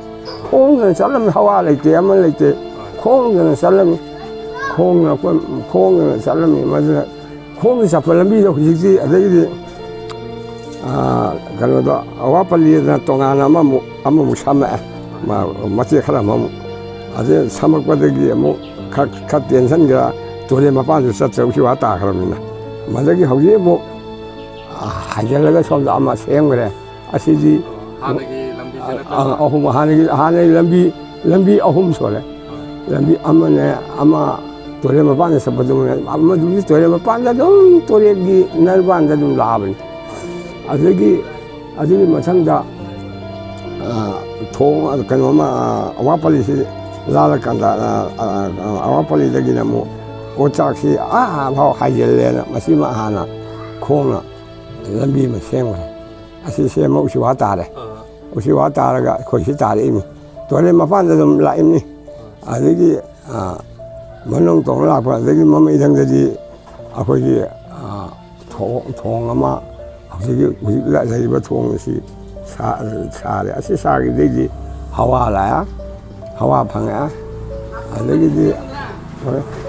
ꯈꯣꯡꯅ ꯆꯠꯂꯝꯃꯤ, ꯍꯋꯥ ꯂꯩꯇꯦ, ꯑꯃ ꯂꯩꯇꯦ꯫ ꯍꯣꯏ꯫ ꯈꯣꯡꯗꯅ ꯆꯠꯂꯝꯃꯤ꯫ ꯈꯣꯡꯅ ꯑꯩꯈꯣꯏ, ꯈꯣꯡꯗꯅ ꯆꯠꯂꯝꯃꯤ꯫ ꯃꯗꯨꯅ ꯈꯣꯡꯅ ꯆꯠꯄ ꯂꯝꯕꯤꯗꯣ ꯍꯧꯖꯤꯛꯇꯤ ꯑꯗꯒꯤꯗꯤ, ꯑ, ꯀꯩꯅꯣꯗꯣ, ꯑꯋꯥꯄꯜꯂꯤꯗꯅ ꯇꯣꯉꯥꯟꯅ ꯑꯃꯃꯨꯛ, ꯑꯃꯃꯨꯛ ꯁꯝꯃꯛꯑꯦ꯫ ꯃꯥ ꯃꯇꯦꯛ ꯈꯔ ꯑꯃꯃꯨꯛ ꯑꯗꯩ ꯁꯝꯃꯛꯄꯗꯒꯤ ꯑꯃꯨꯛ ꯈꯔ ꯈꯔ ꯇꯦꯟꯁꯤꯟꯈ꯭ꯔ, ꯇꯨꯔꯦꯜ ꯃꯄꯥꯟꯗ ꯆꯠꯇ꯭ꯔꯕꯁꯨ ꯋꯥ ꯇꯥꯈ꯭ꯔꯕꯅꯤꯅ꯫ ꯃꯗꯒꯤ ꯍꯧꯖꯤꯛ ꯑꯃꯨꯛ ꯍꯥꯏꯖꯤꯜꯂꯒ ꯁꯣꯝꯗ ꯑꯃ ꯁꯦꯝꯈ꯭ꯔꯦ꯫ ꯑꯁꯤꯗꯤ ꯍꯥꯟꯅꯒꯤ ꯂꯝꯕꯤꯁꯦ ꯑ, ꯅꯠꯇꯕ? ꯑ, ꯑꯍꯨꯝ, ꯍꯥꯟꯅꯒꯤ, ꯍꯥꯟꯅꯒꯤ ꯂꯝꯕꯤ, ꯂꯝꯕꯤ ꯑꯍꯨꯝ ꯁꯨꯔꯦ꯫ ꯂꯝꯕꯤ ꯑꯃꯅꯦ, ꯑꯃ ꯇꯨꯔꯦꯜ ꯃꯄꯥꯟꯗ ꯆꯠꯄꯗꯨꯅꯦ, ꯑꯃꯗꯨꯗꯤ ꯇꯨꯔꯦꯜ ꯃꯄꯥꯟꯗ ꯑꯗꯨꯝ, ꯇꯨꯔꯦꯜꯒꯤ ꯅꯔꯕꯥꯟꯗ ꯑꯗꯨꯝ ꯂꯥꯛꯑꯕꯅꯤ꯫ ꯑꯗꯒꯤ, ꯑꯗꯨꯒꯤ ꯃꯊꯪꯗ, ꯑ, ꯊꯣꯡ, ꯑ, ꯀꯩꯅꯣꯃ, ꯑ, ꯑꯋꯥꯄꯜꯂꯤꯁꯤ ꯂꯥꯜꯂꯀꯥꯟꯗ, ꯑ, ꯑ, ꯑ, ꯑꯋꯥꯄꯜꯂꯤꯗꯒꯤꯅ ꯑꯃꯨꯛ ꯀꯣꯆꯥꯛꯁꯤ ꯑꯥ ꯐꯥꯎ ꯍꯥꯏꯖꯤꯜꯂꯦꯅ, ꯃꯁꯤꯃ ꯍꯥꯟꯅ ꯈꯣꯡꯅ ꯂꯝꯕꯤ ꯑꯃ ꯁꯦꯝꯈ꯭ꯔꯦ꯫ ꯑꯁꯤ ꯁꯦꯝꯕ ꯎꯆꯤꯋꯥ ꯇꯥꯔꯦ꯫ ꯑꯥ꯫ ꯎꯆꯤꯋꯥ ꯇꯥꯔꯒ ꯑꯩꯈꯣꯏ ꯁꯤ ꯇꯥꯔꯛꯏꯅꯤ꯫ ꯇꯨꯔꯦꯜ ꯃꯄꯥꯟꯗ ꯑꯗꯨꯝ ꯂꯥꯛꯏꯅꯤ꯫ ꯑꯗꯒꯤ, ꯑ, ꯃꯅꯨꯡ ꯇꯣꯡ ꯂꯥꯛꯄ, ꯑꯗꯒꯤ ꯃꯃꯩꯊꯪꯗꯗꯤ ꯑꯩꯈꯣꯏꯒꯤ, ꯑ, ꯊꯣꯡ, ꯊꯣꯡ ꯑꯃ, ꯍꯧꯖꯤꯛꯀꯤ, ꯍꯧꯖꯤꯛ ꯂꯩꯔꯤꯕ ꯊꯣꯡ ꯑꯁꯤ ꯁꯥ-, ꯁꯥꯔꯦ꯫ ꯑꯁꯤ ꯁꯥꯈꯤꯕꯗꯩꯗꯤ ꯍꯋꯥ ꯂꯥꯛꯑꯦ, ꯍꯋꯥ ꯐꯪꯉꯛꯑꯦ꯫ ꯑꯗꯒꯤꯗꯤ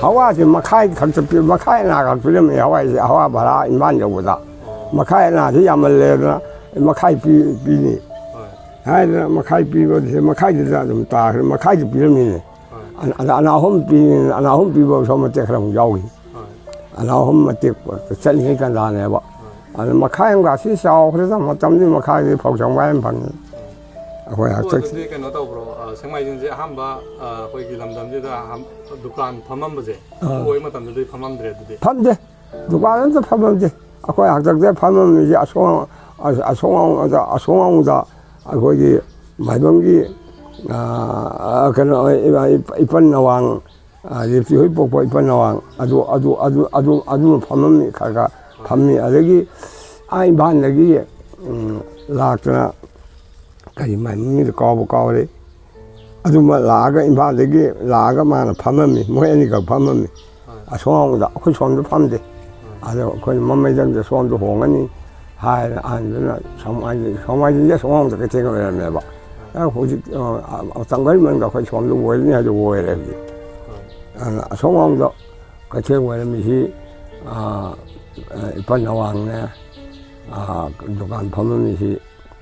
ꯍꯋꯥꯁꯦ ꯃꯈꯥꯏ ꯈꯛꯇ ꯄꯤ-, ꯃꯈꯥꯏ ꯑꯅꯥ ꯈꯛ ꯄꯤꯔꯝꯃꯦ ꯍꯋꯥꯏꯁꯦ, ꯍꯋꯥ ꯚꯔꯥ ꯏꯝꯐꯥꯜ ꯌꯧꯕꯗ꯫ ꯃꯈꯥꯏ ꯑꯅꯥꯁꯤ ꯌꯥꯝꯃꯜꯂꯦꯗꯅ ꯃꯈꯥꯏ ꯄꯤ-, ꯄꯤꯅꯤ꯫ ꯍꯣꯏ꯫ ꯍꯥꯏꯗꯅ ꯃꯈꯥꯏ ꯄꯤꯕꯁꯦ ꯃꯈꯥꯏꯗꯨꯗ ꯑꯗꯨꯝ ꯇꯥꯈ꯭ꯔꯦ, ꯃꯈꯥꯏꯗꯨ ꯄꯤꯔꯝꯃꯤꯅꯦ꯫ ꯍꯣꯏ꯫ ꯑꯅꯥ, ꯑꯅꯥ ꯑꯍꯨꯝ ꯄꯤ-, ꯑꯅꯥ ꯑꯍꯨꯝ ꯄꯤꯕ ꯁꯣꯝ ꯃꯇꯦꯛ ꯈꯔ ꯑꯃꯨꯛ ꯌꯥꯎꯈꯤ꯫ ꯍꯣꯏ꯫ ꯑꯅꯥ ꯑꯍꯨꯝ ꯃꯇꯦꯛ ꯆꯠꯂꯤꯉꯩ ꯀꯟꯗꯥꯅꯦꯕ꯫ ꯍꯣꯏ꯫ ꯑꯗꯨ ꯃꯈꯥꯏ ꯑꯃꯒꯁꯤ ꯆꯥꯎꯈ꯭ꯔꯦꯗ, ꯃꯇꯝꯗꯨꯒꯤ ꯃꯈꯥꯏꯗꯤ ꯐꯧ ꯆꯥꯝꯃꯉꯥ ꯌꯥꯝ ꯐꯪꯉꯤ꯫ ꯑꯩꯈꯣꯏ ꯑꯗꯣ ꯍꯥꯛꯇꯛ ꯑꯗꯨꯗꯤ ꯀꯩꯅꯣ ꯇꯧꯕ꯭ꯔꯣ? ꯑ, ꯁꯦꯛꯃꯥꯏꯖꯤꯡꯁꯦ ꯑꯍꯥꯟꯕ, ꯑ, ꯑꯩꯈꯣꯏꯒꯤ ꯂꯝꯗꯝꯁꯤꯗ ꯑꯍꯥꯟ-, ꯗꯨꯀꯥꯟ ꯐꯝꯃꯝꯕꯁꯦ, ꯑꯥ꯫ ꯑꯣꯏ ꯃꯇꯝꯗꯗꯤ ꯐꯝꯃꯝꯗ꯭ꯔꯦ ꯑꯗꯨꯗꯤ? ꯐꯝꯗꯦ꯫ ꯗꯨꯀꯥꯟ ꯑꯝꯇ ꯐꯝꯃꯝꯗꯦ꯫ ꯑꯩꯈꯣꯏ ꯍꯥꯛꯇꯛꯇ ꯐꯝꯃꯝꯃꯤꯁꯦ ꯑꯁꯣꯝ, ꯑꯁꯣꯝ, ꯑꯁꯣꯝ ꯑꯩꯈꯣꯏꯒꯤ ꯃꯥꯏꯕꯝꯒꯤ, ꯑ, ꯀꯩꯅꯣ, ꯏꯄꯟ ꯑꯋꯥꯡ, ꯑ, ꯔꯦꯞꯇꯤ ꯍꯣꯏ ꯄꯣꯛꯄ ꯏꯄꯟ ꯑꯋꯥꯡ, ꯑꯗꯨ, ꯑꯗꯨ, ꯑꯗꯨ, ꯑꯗꯨ, ꯑꯗꯨꯅ ꯐꯝꯃꯝꯃꯤ, ꯈꯔ ꯈꯔ ꯐꯝꯃꯤ꯫ ꯑꯗꯒꯤ ꯑꯥ ꯏꯝꯐꯥꯜꯗꯒꯤ, ꯎꯝ, ꯂꯥꯛꯇꯅ, ꯀꯔꯤ ꯃꯥꯏ ꯃꯃꯤꯡꯗꯣ ꯀꯥꯎꯕꯨ ꯀꯥꯎꯔꯦ꯫ ꯑꯗꯨꯃ ꯂꯥꯛꯑꯒ, ꯏꯝꯐꯥꯜꯗꯒꯤ ꯂꯥꯛꯑꯒ ꯃꯥꯅ ꯐꯝꯃꯝꯃꯤ, ꯃꯣꯏ ꯑꯅꯤꯈꯛ ꯐꯝꯃꯝꯃꯤ꯫ ꯍꯣꯏ꯫ ꯑꯁꯣꯝꯗ, ꯑꯩꯈꯣꯏ ꯁꯣꯝꯗ ꯐꯝꯗꯦ꯫ ꯍꯣꯏ꯫ ꯑꯗꯣ ꯑꯩꯈꯣꯏꯅ ꯃꯃꯩꯗꯪꯗ ꯁꯣꯝꯗ ꯍꯣꯡꯉꯅꯤ ꯍꯥꯏꯅ ꯑꯍꯟꯗꯨꯅ ꯁꯣꯝ-, ꯁꯣꯝꯋꯥꯏꯗꯗꯤ ꯑꯁꯣꯝꯗ ꯀꯩꯊꯦꯜ ꯑꯣꯏꯔꯝꯃꯦꯕ꯫ ꯍꯣꯏ꯫ ꯑ, ꯍꯧꯖꯤꯛ, ꯑ, ꯑ, ꯇꯥꯡꯒꯔꯤ ꯃꯅꯨꯡꯗ ꯑꯩꯈꯣꯏ ꯁꯣꯝꯗ ꯑꯣꯏꯔꯅꯤ ꯍꯥꯏꯗꯣ ꯑꯣꯏꯔꯦ ꯍꯧꯖꯤꯛ꯫ ꯍꯣꯏ꯫ ꯑꯗꯨꯅ ꯑꯁꯣꯝꯋꯥꯏꯗ ꯀꯩꯊꯦꯜ ꯑꯣꯏꯔꯝꯃꯤꯁꯤ, ꯑ, ꯑ, ꯏꯄꯟ ꯑꯋꯥꯡꯅꯦ, ꯑ, ꯗꯨꯀꯥꯟ ꯐꯝꯃꯝꯃꯤꯁꯤ꯫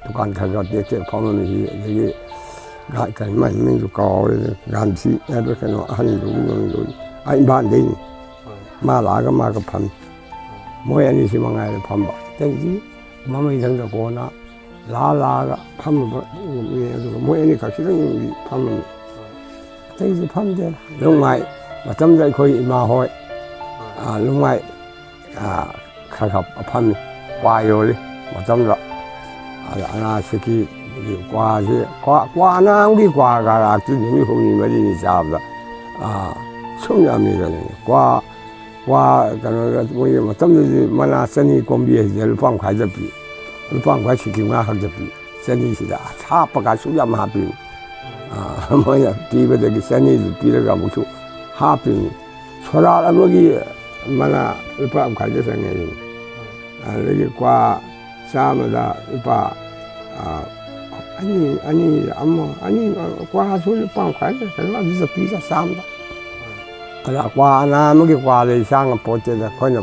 ꯗꯨꯀꯥꯟ ꯈꯔ ꯈꯔ ꯇꯦꯛ ꯇꯦꯛ ꯐꯝꯃꯝꯃꯤ꯫ ꯑꯗꯒꯤ ꯀꯔꯤ ꯃꯥꯏ ꯃꯃꯤꯡꯗꯨ ꯀꯥꯎꯔꯦ꯫ ꯒꯥꯟꯙꯤ ꯍꯥꯏꯕ꯭ꯔꯥ ꯀꯩꯅꯣ, ꯑꯍꯟꯗꯨꯒꯤ ꯃꯃꯤꯡꯗꯨ꯫ ꯑꯩ ꯏꯝꯐꯥꯜꯗꯩꯅꯤ꯫ ꯃꯥ ꯂꯥꯛꯑꯒ ꯃꯥꯒ ꯐꯝꯃꯤ꯫ ꯃꯣꯏ ꯑꯅꯤꯁꯤ ꯃꯉꯥꯏꯔꯦ ꯐꯝꯕ꯫ ꯑꯇꯩꯗꯤ ꯃꯃꯩꯊꯪꯗ ꯀꯣꯟꯅ ꯂꯥꯛꯑ ꯂꯥꯛꯑꯒ ꯐꯝꯃꯕ ꯎꯏ꯫ ꯑꯗꯨꯒ ꯃꯣꯏ ꯑꯅꯤꯈꯛꯁꯤꯗꯪꯗꯤ ꯐꯝꯃꯝꯃꯤ꯫ ꯑꯇꯩꯗꯤ ꯐꯝꯗꯦ꯫ ꯂꯨꯡꯃꯥꯏ ꯃꯇꯝꯗ ꯑꯩꯈꯣꯏ ꯏꯃꯥ ꯍꯣꯏ, ꯑꯥ, ꯂꯨꯡꯃꯥꯏ, ꯑꯥ, ꯈꯔ ꯈꯔ ꯐꯝꯃꯤ꯫ ꯀ꯭ꯋꯥ ꯌꯣꯜꯂꯤ ꯃꯇꯝꯗ꯫ ꯑꯗ ꯑꯅꯥꯁꯤꯀꯤ ꯀ꯭ꯋꯥꯁꯤ, ꯀ꯭ꯋꯥ, ꯀ꯭ꯋꯥ ꯑꯅꯥꯝꯒꯤ ꯀ꯭ꯋꯥ ꯀꯔꯥꯛꯇꯤ ꯅꯨꯃꯤꯠ ꯍꯨꯝꯅꯤ ꯃꯔꯤꯅꯤ ꯆꯥꯕꯗ, ꯑꯥ, ꯁꯨꯝ ꯌꯥꯝꯃꯤꯕꯅꯤ꯫ ꯀ꯭ꯋꯥ ꯀ꯭ꯋꯥ ꯀꯩꯅꯣꯗ ꯃꯣꯏꯒꯤ ꯃꯇꯝꯗꯨꯗꯤ ꯃꯅꯥ ꯆꯅꯤ ꯀꯣꯝꯕꯤ ꯍꯥꯏꯁꯦ ꯂꯨꯄꯥ ꯃꯈꯥꯏꯗ ꯄꯤ꯫ ꯂꯨꯄꯥ ꯃꯈꯥꯏ ꯁꯤꯀꯤ ꯃꯉꯥ ꯈꯛꯇ ꯄꯤ꯫ ꯆꯅꯤꯁꯤꯗ ꯍꯥꯞꯄꯀꯥꯟ ꯁꯨꯛ ꯌꯥꯝ ꯍꯥꯞꯄꯤꯅꯤ꯫ ꯑꯥ, ꯃꯣꯏꯅ ꯄꯤꯕꯗꯒꯤ ꯆꯅꯤꯗꯨ ꯄꯤꯔꯒ ꯑꯃꯨꯛꯁꯨ ꯍꯥꯞꯄꯤꯅꯤ꯫ ꯁꯣꯔꯥꯠ ꯑꯃꯒꯤ ꯃꯅꯥ ꯂꯨꯄꯥ ꯃꯈꯥꯏꯗ ꯆꯪꯉꯦ꯫ ꯑꯗꯨꯗꯒꯤ ꯀ꯭ꯋꯥ ꯆꯥꯝꯃꯗ ꯂꯨꯄꯥ, ꯑꯥ, ꯑꯅꯤ, ꯑꯅꯤ, ꯑꯃ, ꯑꯅꯤ, ꯀ꯭ꯋꯥꯁꯨ ꯂꯨꯄꯥ ꯃꯈꯥꯏ ꯀꯩꯅꯣ ꯑꯗꯨꯗ ꯄꯤꯗ ꯆꯥꯝꯃꯗ꯫ ꯑꯗ ꯀ꯭ꯋꯥ ꯑꯅꯥ ꯑꯃꯒꯤ ꯀ꯭ꯋꯥ ꯂꯩ ꯆꯥ ꯉꯝꯄꯣꯠꯇꯦꯗ꯫ ꯑꯩꯈꯣꯏꯅ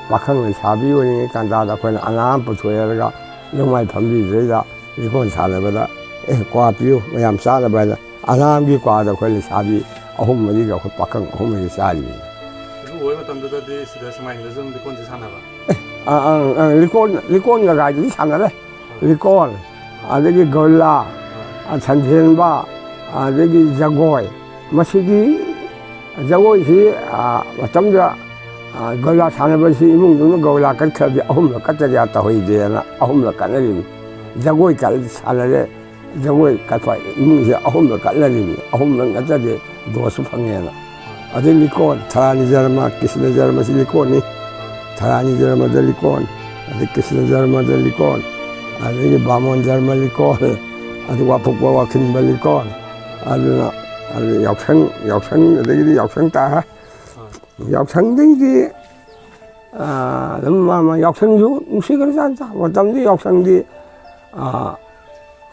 ꯄꯥꯈꯪ ꯂꯩꯁꯥꯕꯤ ꯑꯣꯏꯔꯤꯉꯩ ꯀꯥꯟꯗ ꯑꯩꯈꯣꯏꯅ ꯑꯅꯥ ꯑꯃ ꯄꯨꯊꯣꯛꯑꯦ ꯍꯥꯏꯔꯒ ꯂꯨꯡꯃꯥꯏ ꯐꯝꯕꯤꯗꯨꯗꯩꯗ ꯂꯤꯀꯣꯟ ꯁꯥꯟꯅꯕꯗ, "ꯑꯦ, ꯀ꯭ꯋꯥ ꯄꯤꯌꯨ, ꯃꯌꯥꯝ ꯆꯥꯅꯕ" ꯍꯥꯏꯅ ꯑꯅꯥꯝꯒꯤ ꯀ꯭ꯋꯥꯗ ꯑꯩꯈꯣꯏ ꯂꯩꯁꯥꯕꯤ ꯑꯍꯨꯝ ꯃꯔꯤꯒ ꯑꯩꯈꯣꯏ ꯄꯥꯈꯪ ꯑꯍꯨꯝ ꯃꯔꯤ ꯆꯥꯔꯤꯅꯤ꯫ ꯏꯕꯨꯡꯉꯣ ꯍꯣꯏ ꯃꯇꯝꯗꯨꯗꯗꯤ ꯁꯤꯗ ꯁꯨꯃꯥꯡꯗꯁꯨ ꯑꯗꯨꯝ ꯂꯤꯀꯣꯟꯁꯦ ꯁꯥꯟꯅꯕ? ꯑꯦ, ꯑꯥ, ꯑꯥ, ꯑꯥ, ꯂꯤꯀꯣꯟ, ꯂꯤꯀꯣꯟꯒ ꯒꯥꯏꯗꯨꯗꯤ ꯁꯥꯟꯅꯔꯦ꯫ ꯂꯤꯀꯣꯟ, ꯑꯗꯒꯤ ꯒꯣꯂꯥ, ꯑꯥ, ꯁꯟꯊꯦꯟꯕ, ꯑꯗꯒꯤ ꯖꯒꯣꯏ꯫ ꯃꯁꯤꯗꯤ ꯖꯒꯣꯏꯁꯤ, ꯑꯥ, ꯃꯇꯝꯗꯨꯗ, ꯑꯥ, ꯒꯣꯂꯥ ꯁꯥꯟꯅꯕꯁꯤ ꯏꯃꯨꯡꯗꯨꯅ ꯒꯣꯂꯥ ꯀꯠꯈ꯭ꯔꯗꯤ ꯑꯍꯨꯝꯂꯛ ꯀꯠꯇꯗꯤ ꯇꯧꯍꯩꯗꯦꯅ ꯑꯍꯨꯝꯂꯛ ꯀꯠꯅꯔꯤꯅꯤ꯫ ꯖꯒꯣꯏ ꯀꯠ-, ꯁꯥꯟꯅꯔꯦ꯫ ꯖꯒꯣꯏ ꯀꯠꯄ ꯏꯃꯨꯡꯁꯦ ꯑꯍꯨꯝꯂꯛ ꯀꯠꯅꯔꯤꯅꯤ꯫ ꯑꯍꯨꯝꯂꯛ ꯅꯠꯇ꯭ꯔꯗꯤ ꯗꯣꯁꯁꯨ ꯐꯪꯉꯦꯅ꯫ ꯑꯗꯩ ꯂꯤꯀꯣꯟ, ꯊꯔꯥꯅꯤ ꯖꯔꯃ, ꯀ꯭ꯔꯤꯁꯅ ꯖꯔꯃꯁꯤ ꯂꯤꯀꯣꯟꯅꯤ꯫ ꯊꯔꯥꯅꯤ ꯖꯔꯃꯗ ꯂꯤꯀꯣꯟ, ꯑꯗꯩ ꯀ꯭ꯔꯤꯁꯅ ꯖꯔꯃꯗ ꯂꯤꯀꯣꯟ, ꯑꯗꯒꯤ ꯕꯥꯃꯣꯟ ꯖꯔꯃ ꯂꯤꯀꯣꯟ, ꯑꯗꯩ ꯋꯥꯐꯨꯛꯄ ꯋꯥꯈꯤꯟꯕ ꯂꯤꯀꯣꯟ, ꯑꯗꯨꯅ, ꯑꯗꯨ ꯌꯥꯎꯁꯪ, ꯌꯥꯎꯁꯪ, ꯑꯗꯒꯤꯗꯤ ꯌꯥꯎꯁꯪ ꯇꯥꯔꯦ꯫ ꯌꯥꯎꯁꯪꯗꯒꯤꯗꯤ ꯑꯥ, ꯑꯗꯨꯝ ꯃꯥ, ꯃꯥ ꯌꯥꯎꯁꯪꯁꯨ ꯅꯨꯡꯁꯤꯈ꯭ꯔꯖꯥꯠꯅꯤꯗ꯫ ꯃꯇꯝꯗꯨ ꯌꯥꯎꯁꯪꯗꯤ, ꯑꯥ,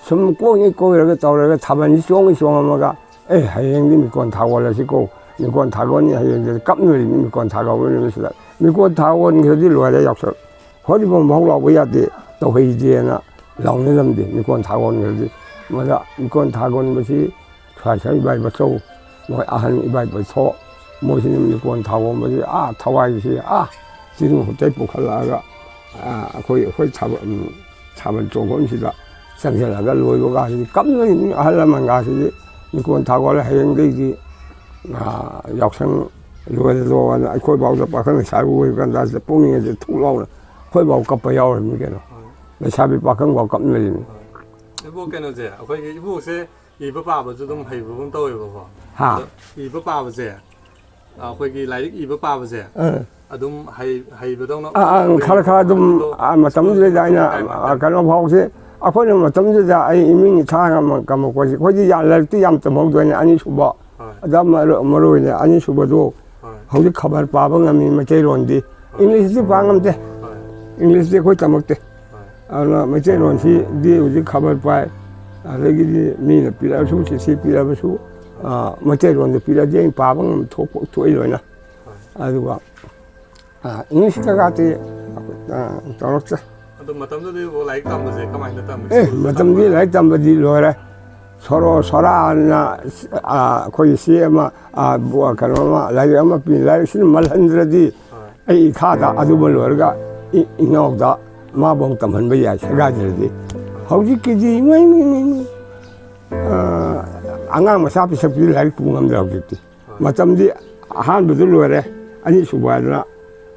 ꯁꯨꯝ ꯀꯣꯏꯉꯩ ꯀꯣꯏꯔꯒ ꯇꯧꯔꯒ ꯊꯥꯕꯜꯁꯤ ꯆꯣꯡꯉꯤ ꯆꯣꯡꯉꯝꯃꯒ, "ꯑꯦ, ꯍꯌꯦꯡꯗꯤ ꯃꯤꯀꯣꯟ ꯊꯥꯒꯣꯜꯂꯁꯤꯀꯣ, ꯃꯤꯀꯣꯟ ꯊꯥꯒꯣꯜꯅꯤ ꯍꯌꯦꯡꯗꯤ" ꯀꯞꯅꯔꯤꯅꯤ꯫ ꯃꯤꯀꯣꯟ ꯊꯥꯒꯣꯜ ꯅꯨꯃꯤꯠꯁꯤꯗ ꯃꯤꯀꯣꯟ ꯊꯥꯒꯣꯜꯈ꯭ꯔꯗꯤ ꯂꯣꯏꯔꯦ ꯌꯥꯎꯁꯪ꯫ ꯍꯣꯔꯤꯕꯣꯡ ꯃꯍꯧ ꯂꯥꯎꯕ ꯌꯥꯗꯦ, ꯇꯧꯍꯩꯗꯦꯅ ꯂꯥꯎꯅꯔꯝꯗꯦ ꯃꯤꯀꯣꯟ ꯊꯥꯒꯣꯜꯈ꯭ꯔꯗꯤ꯫ ꯃꯗ ꯂꯤꯀꯣꯟ ꯊꯥꯒꯣꯟꯕꯁꯤ ꯁ꯭ꯋꯥꯏ ꯁ꯭ꯋꯥꯏ ꯏꯕꯥꯏ ꯕꯆꯧ, ꯃꯣꯏ ꯑꯍꯟ ꯏꯕꯥꯏ ꯕꯆꯧ, ꯃꯣꯏꯁꯤꯅ ꯂꯤꯀꯣꯟ ꯊꯥꯒꯣꯟꯕꯁꯤ ꯑꯥ ꯊꯋꯥꯏꯁꯤ ꯑꯥ ꯆꯤꯡ ꯍꯨꯠꯇꯩ ꯄꯨꯈꯠꯂꯛꯑꯒ, ꯑꯥ, ꯑꯩꯈꯣꯏ, ꯑꯩꯈꯣꯏ ꯊꯥꯕꯜ, ꯎꯝ, ꯊꯥꯕꯜ ꯆꯣꯡꯐꯝꯁꯤꯗ ꯆꯪꯁꯤꯜꯂꯒ ꯂꯣꯏꯕ ꯀꯥꯟꯁꯤꯗꯤ ꯀꯞꯅꯔꯤꯅꯤ ꯑꯍꯜ ꯂꯃꯟꯒꯥꯁꯤꯗꯤ꯫ ꯂꯤꯀꯣꯟ ꯊꯥꯒꯣꯜꯂꯦ, ꯍꯌꯦꯡꯗꯩꯗꯤ, ꯑꯥ, ꯌꯥꯎꯁꯪ ꯂꯣꯏꯔꯗ꯭ꯔꯣꯅ ꯑꯩꯈꯣꯏ ꯐꯥꯎꯗ ꯄꯥꯈꯪ ꯂꯩꯁꯥꯕꯤ ꯑꯣꯏꯕ ꯀꯥꯟꯗ ꯄꯨꯛꯅꯤꯡꯁꯦ ꯊꯨꯛ ꯂꯥꯎꯅ ꯑꯩꯈꯣꯏ ꯐꯥꯎ ꯀꯞꯄ ꯌꯥꯎꯔꯤꯃꯤ ꯀꯩꯅꯣ꯫ ꯍꯣꯏ꯫ ꯂꯩꯁꯥꯕꯤ ꯄꯥꯈꯪ ꯐꯥꯎ ꯀꯞꯅꯔꯤꯅꯤ꯫ ꯍꯣꯏ꯫ ꯏꯕꯣ, ꯀꯩꯅꯣꯁꯦ, ꯑꯩꯈꯣꯏꯒꯤ ꯏꯕꯣꯁꯦ ꯏꯕ ꯄꯥꯕꯁꯨ ꯑꯗꯨꯝ ꯍꯩꯕꯒꯨꯝ ꯇꯧꯋꯦꯕꯀꯣ꯫ ꯍꯥ꯫ ꯑꯗꯣ ꯏꯕ ꯄꯥꯕꯁꯦ, ꯑꯩꯈꯣꯏꯒꯤ ꯂꯥꯏꯔꯤꯛ ꯏꯕ ꯄꯥꯕꯁꯦ ꯑꯥ꯫ ꯑꯗꯨꯝ ꯍꯩ-, ꯍꯩꯕꯗꯧꯅ ꯑꯥ, ꯑꯥ, ꯎꯏ-, ꯈꯔ ꯈꯔ ꯑꯗꯨꯝ, ꯑꯗꯣ ꯑꯥ, ꯃꯇꯝꯗꯨꯗꯩꯗ ꯁ꯭ꯀꯨꯜꯗꯒꯤ ꯑꯩꯅ, ꯀꯥꯏ ꯑꯥ, ꯃꯇꯝ? ꯀꯩꯅꯣ ꯐꯥꯎꯁꯦ, ꯑꯩꯈꯣꯏꯅ ꯃꯇꯝꯗꯨꯗ ꯑꯩ ꯏꯃꯤꯡ ꯏꯊꯥ ꯉꯝ-, ꯉꯝꯃꯛꯄꯁꯦ, ꯑꯩꯈꯣꯏꯗꯤ ꯌꯥꯝ ꯂꯥꯏꯔꯤꯛꯇꯤ ꯌꯥꯝ ꯇꯝꯍꯧꯗꯣꯏꯅꯦ, ꯑꯅꯤꯁꯨꯕ꯫ ꯍꯣꯏ꯫ ꯑꯗ ꯃꯔꯨ-, ꯃꯔꯨ ꯑꯣꯏꯅ ꯑꯅꯤꯁꯨꯕꯗꯣ ꯍꯣꯏ꯫ ꯍꯧꯖꯤꯛ ꯈꯕꯔ ꯄꯥꯕ ꯉꯝꯃꯤ ꯃꯩꯇꯩꯂꯣꯟꯗꯤ꯫ ꯍꯣꯏ꯫ ꯏꯪꯂꯤꯁꯇꯤ ꯄꯥ ꯉꯝꯗꯦ꯫ ꯍꯣꯏ꯫ ꯏꯪꯂꯤꯁꯇꯤ ꯑꯩꯈꯣꯏ ꯇꯝꯃꯛꯇꯦ꯫ ꯍꯣꯏ꯫ ꯑꯗꯨꯅ ꯃꯩꯇꯩꯂꯣꯟꯁꯤꯗꯤ ꯍꯧꯖꯤꯛ ꯈꯕꯔ ꯄꯥꯏ, ꯑꯗꯒꯤꯗꯤ ꯃꯤꯅ ꯄꯤꯔꯛꯑꯁꯨ, ꯆꯤꯊꯤ ꯄꯤꯔꯛꯑꯕꯁꯨ, ꯑꯥ, ꯃꯩꯇꯩꯂꯣꯟꯗ ꯄꯤꯔꯛꯑꯗꯤ ꯑꯩꯅ ꯄꯥꯕ ꯉꯝ ꯊꯣꯛꯄ ꯊꯣꯛꯏ ꯂꯣꯏꯅ꯫ ꯍꯣꯏ꯫ ꯑꯗꯨꯒ, ꯑꯥ, ꯏꯪꯂꯤꯁ ꯀꯩꯀꯥꯗꯤ, ꯑꯥ, ꯇꯧꯔꯛꯇ꯭ꯔꯦ꯫ ꯑꯗꯣ ꯃꯇꯝꯗꯨꯗꯤ ꯂꯥꯏꯔꯤꯛ ꯇꯝꯕꯁꯦ ꯀꯃꯥꯏꯅ ꯇꯝꯃꯤ? ꯑꯦ, ꯁ꯭ꯀꯨꯜꯗ ꯃꯇꯝꯗꯤ ꯇꯝꯕ꯭ꯔꯥ? ꯂꯥꯏꯔꯤꯛ ꯇꯝꯕꯗꯤ ꯂꯣꯏꯔꯦ꯫ ꯁꯣꯔꯣ ꯁꯣꯔꯥꯅ, ꯑꯥ, ꯑꯩꯈꯣꯏ ꯏꯆꯦ ꯑꯃ, ꯑꯥ, ꯕꯣ-, ꯀꯩꯅꯣ ꯑꯃ, ꯂꯥꯏꯔꯤꯛ ꯑꯃ ꯄꯤ, ꯂꯥꯏꯔꯤꯛꯁꯤꯅ ꯃꯜꯍꯟꯗ꯭ꯔꯗꯤ ꯍꯣꯏ꯫ ꯑꯩ ꯏꯈꯥꯗ ꯑꯗꯨꯃ ꯂꯣꯏꯔꯒ ꯏ-, ꯏꯅꯥꯎꯗ ꯃꯥꯕꯨ ꯇꯝꯍꯟꯕ ꯌꯥꯏ, ꯁꯦꯒꯥꯏꯗ꯭ꯔꯗꯤ꯫ ꯍꯧꯖꯤꯛꯀꯤꯗꯤ ꯏꯃꯩ, ꯃꯩ, ꯃꯩ, ꯃꯩ꯫ ꯑꯥ, ꯑꯉꯥꯡ ꯃꯆꯥ ꯄꯤꯁꯛꯇꯨꯗꯤ ꯂꯥꯏꯔꯤꯛ ꯄꯨ ꯉꯝꯗ꯭ꯔꯦ ꯍꯧꯖꯤꯛꯇꯤ꯫ ꯍꯣꯏ꯫ ꯃꯇꯝꯗꯤ ꯑꯍꯥꯟꯕꯗꯨ ꯂꯣꯏꯔꯦ, ꯑꯅꯤꯁꯨꯕ ꯍꯥꯏꯗꯅ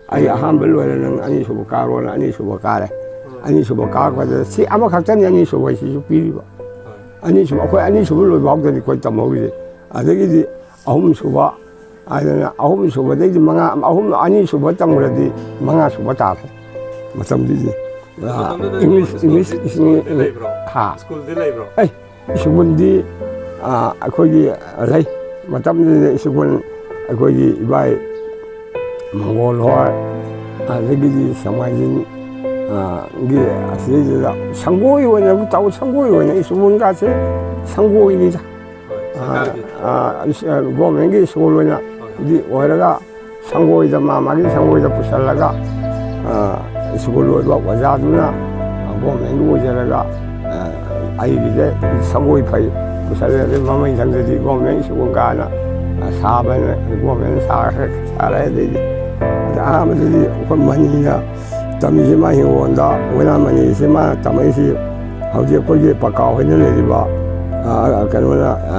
ꯑꯩ ꯑꯍꯥꯟꯕ ꯂꯣꯏꯔꯦ, ꯅꯪ ꯑꯅꯤꯁꯨꯕ ꯀꯥꯔꯣꯅ ꯑꯅꯤꯁꯨꯕ ꯀꯥꯔꯦ꯫ ꯍꯣꯏ꯫ ꯑꯅꯤꯁꯨꯕ ꯀꯥꯔꯛꯄꯗ ꯁꯤ ꯑꯃꯈꯛꯇꯅꯤ ꯑꯅꯤꯁꯨꯕ ꯍꯥꯏꯁꯤꯁꯨ ꯄꯤꯔꯤꯕ꯫ ꯍꯣꯏ꯫ ꯑꯅꯤꯁꯨꯕ, ꯑꯩꯈꯣꯏ ꯑꯅꯤꯁꯨꯕ ꯂꯣꯏꯕ ꯐꯥꯎꯗꯅꯤ ꯑꯩꯈꯣꯏ ꯇꯝꯍꯧꯔꯤꯁꯦ꯫ ꯑꯗꯒꯤꯗꯤ ꯑꯍꯨꯝꯁꯨꯕ ꯍꯥꯏꯗꯅ ꯑꯍꯨꯝꯁꯨꯕꯗꯩꯗꯤ ꯃꯉꯥ, ꯑꯍꯨꯝ, ꯑꯅꯤꯁꯨꯕ ꯇꯝꯈ꯭ꯔꯗꯤ ꯃꯉꯥꯁꯨꯕ ꯇꯥꯔꯦ ꯃꯇꯝꯗꯨꯗꯤ꯫ ꯑꯗꯨ ꯃꯇꯝꯗꯨꯗ ꯏꯪꯂꯤꯁ, ꯁ꯭ꯀꯨꯜꯗꯤ, ꯏꯪꯂꯤꯁ, ꯁ꯭ꯀꯨꯜꯗꯤ ꯏꯪꯂꯤꯁ, ꯂꯩꯕ꯭ꯔꯣ? ꯍꯥ? ꯁ꯭ꯀꯨꯜꯗꯤ ꯂꯩꯕ꯭ꯔꯣ? ꯑꯩ ꯁ꯭ꯀꯨꯜꯗꯤ, ꯑꯥ, ꯑꯩꯈꯣꯏꯒꯤ ꯂꯩ꯫ ꯃꯇꯝꯗꯨꯗ ꯁ꯭ꯀꯨꯜ ꯑꯩꯈꯣꯏꯒꯤ ꯏꯕꯥꯏ ꯃꯪꯒꯣꯜ ꯍꯣꯏ, ꯑꯗꯒꯤꯗꯤ ꯁꯦꯡꯃꯥꯏꯖꯤꯡ, ꯑꯥ, ꯒꯤ ꯑꯁꯤꯗꯩꯗꯨꯗ ꯁꯪꯒꯣꯏ ꯑꯣꯏꯅ ꯇꯧ, ꯁꯪꯒꯣꯏ ꯑꯣꯏꯅ ꯁ꯭ꯀꯨꯜꯒꯥꯁꯦ ꯁꯪꯒꯣꯏꯅꯤꯗ꯫ ꯍꯣꯏ, ꯑꯥ, ꯁꯔꯀꯥꯔꯒꯤ꯫ ꯑꯥ, ꯒꯣꯔꯃꯦꯟꯒꯤ ꯁ꯭ꯀꯨꯜ ꯑꯣꯏꯅ ꯍꯣꯏ, ꯍꯣꯏ꯫ ꯗꯤ ꯑꯣꯏꯔꯒ ꯁꯪꯒꯣꯏꯗ, ꯃꯥ ꯃꯥꯒꯤ ꯁꯪꯒꯣꯏꯗ ꯄꯨꯁꯜꯂꯒ, ꯑꯥ, ꯁ꯭ꯀꯨꯜ ꯑꯣꯏꯕ ꯑꯣꯖꯥꯗꯨꯅ ꯒꯣꯔꯃꯦꯟꯒꯤ ꯑꯣꯏꯖꯔꯒ, ꯑꯥ, ꯑꯩꯒꯤꯗ ꯁꯪꯒꯣꯏ ꯐꯩ ꯄꯨꯁꯜꯂꯦ꯫ ꯑꯗꯩ ꯃꯃꯩ ꯊꯪꯗꯗꯤ ꯒꯣꯔꯃꯦꯟ ꯁ꯭ꯀꯨꯜ ꯀꯥꯅ ꯁꯥꯕꯅ ꯒꯣꯔꯃꯦꯟ ꯁꯥꯈ꯭ꯔꯦ, ꯁꯥꯔꯦ꯫ ꯑꯗꯩꯗꯤ ꯑꯗ ꯑꯍꯥꯟꯕꯗꯗꯤ ꯑꯩꯈꯣꯏ ꯃꯅꯤꯅ ꯇꯝꯃꯤꯁꯤ ꯃꯥ ꯍꯤꯡꯒꯣꯜꯗ ꯑꯣꯏꯅꯥ ꯃꯅꯤꯁꯤ ꯃꯥꯅ ꯇꯝꯃꯛꯏꯁꯤ꯫ ꯍꯧꯖꯤꯛ ꯑꯩꯈꯣꯏꯒꯤ ꯄꯀꯥ ꯍꯣꯏꯅ ꯂꯩꯔꯤꯕ, ꯑ, ꯀꯩꯅꯣꯅ, ꯑ,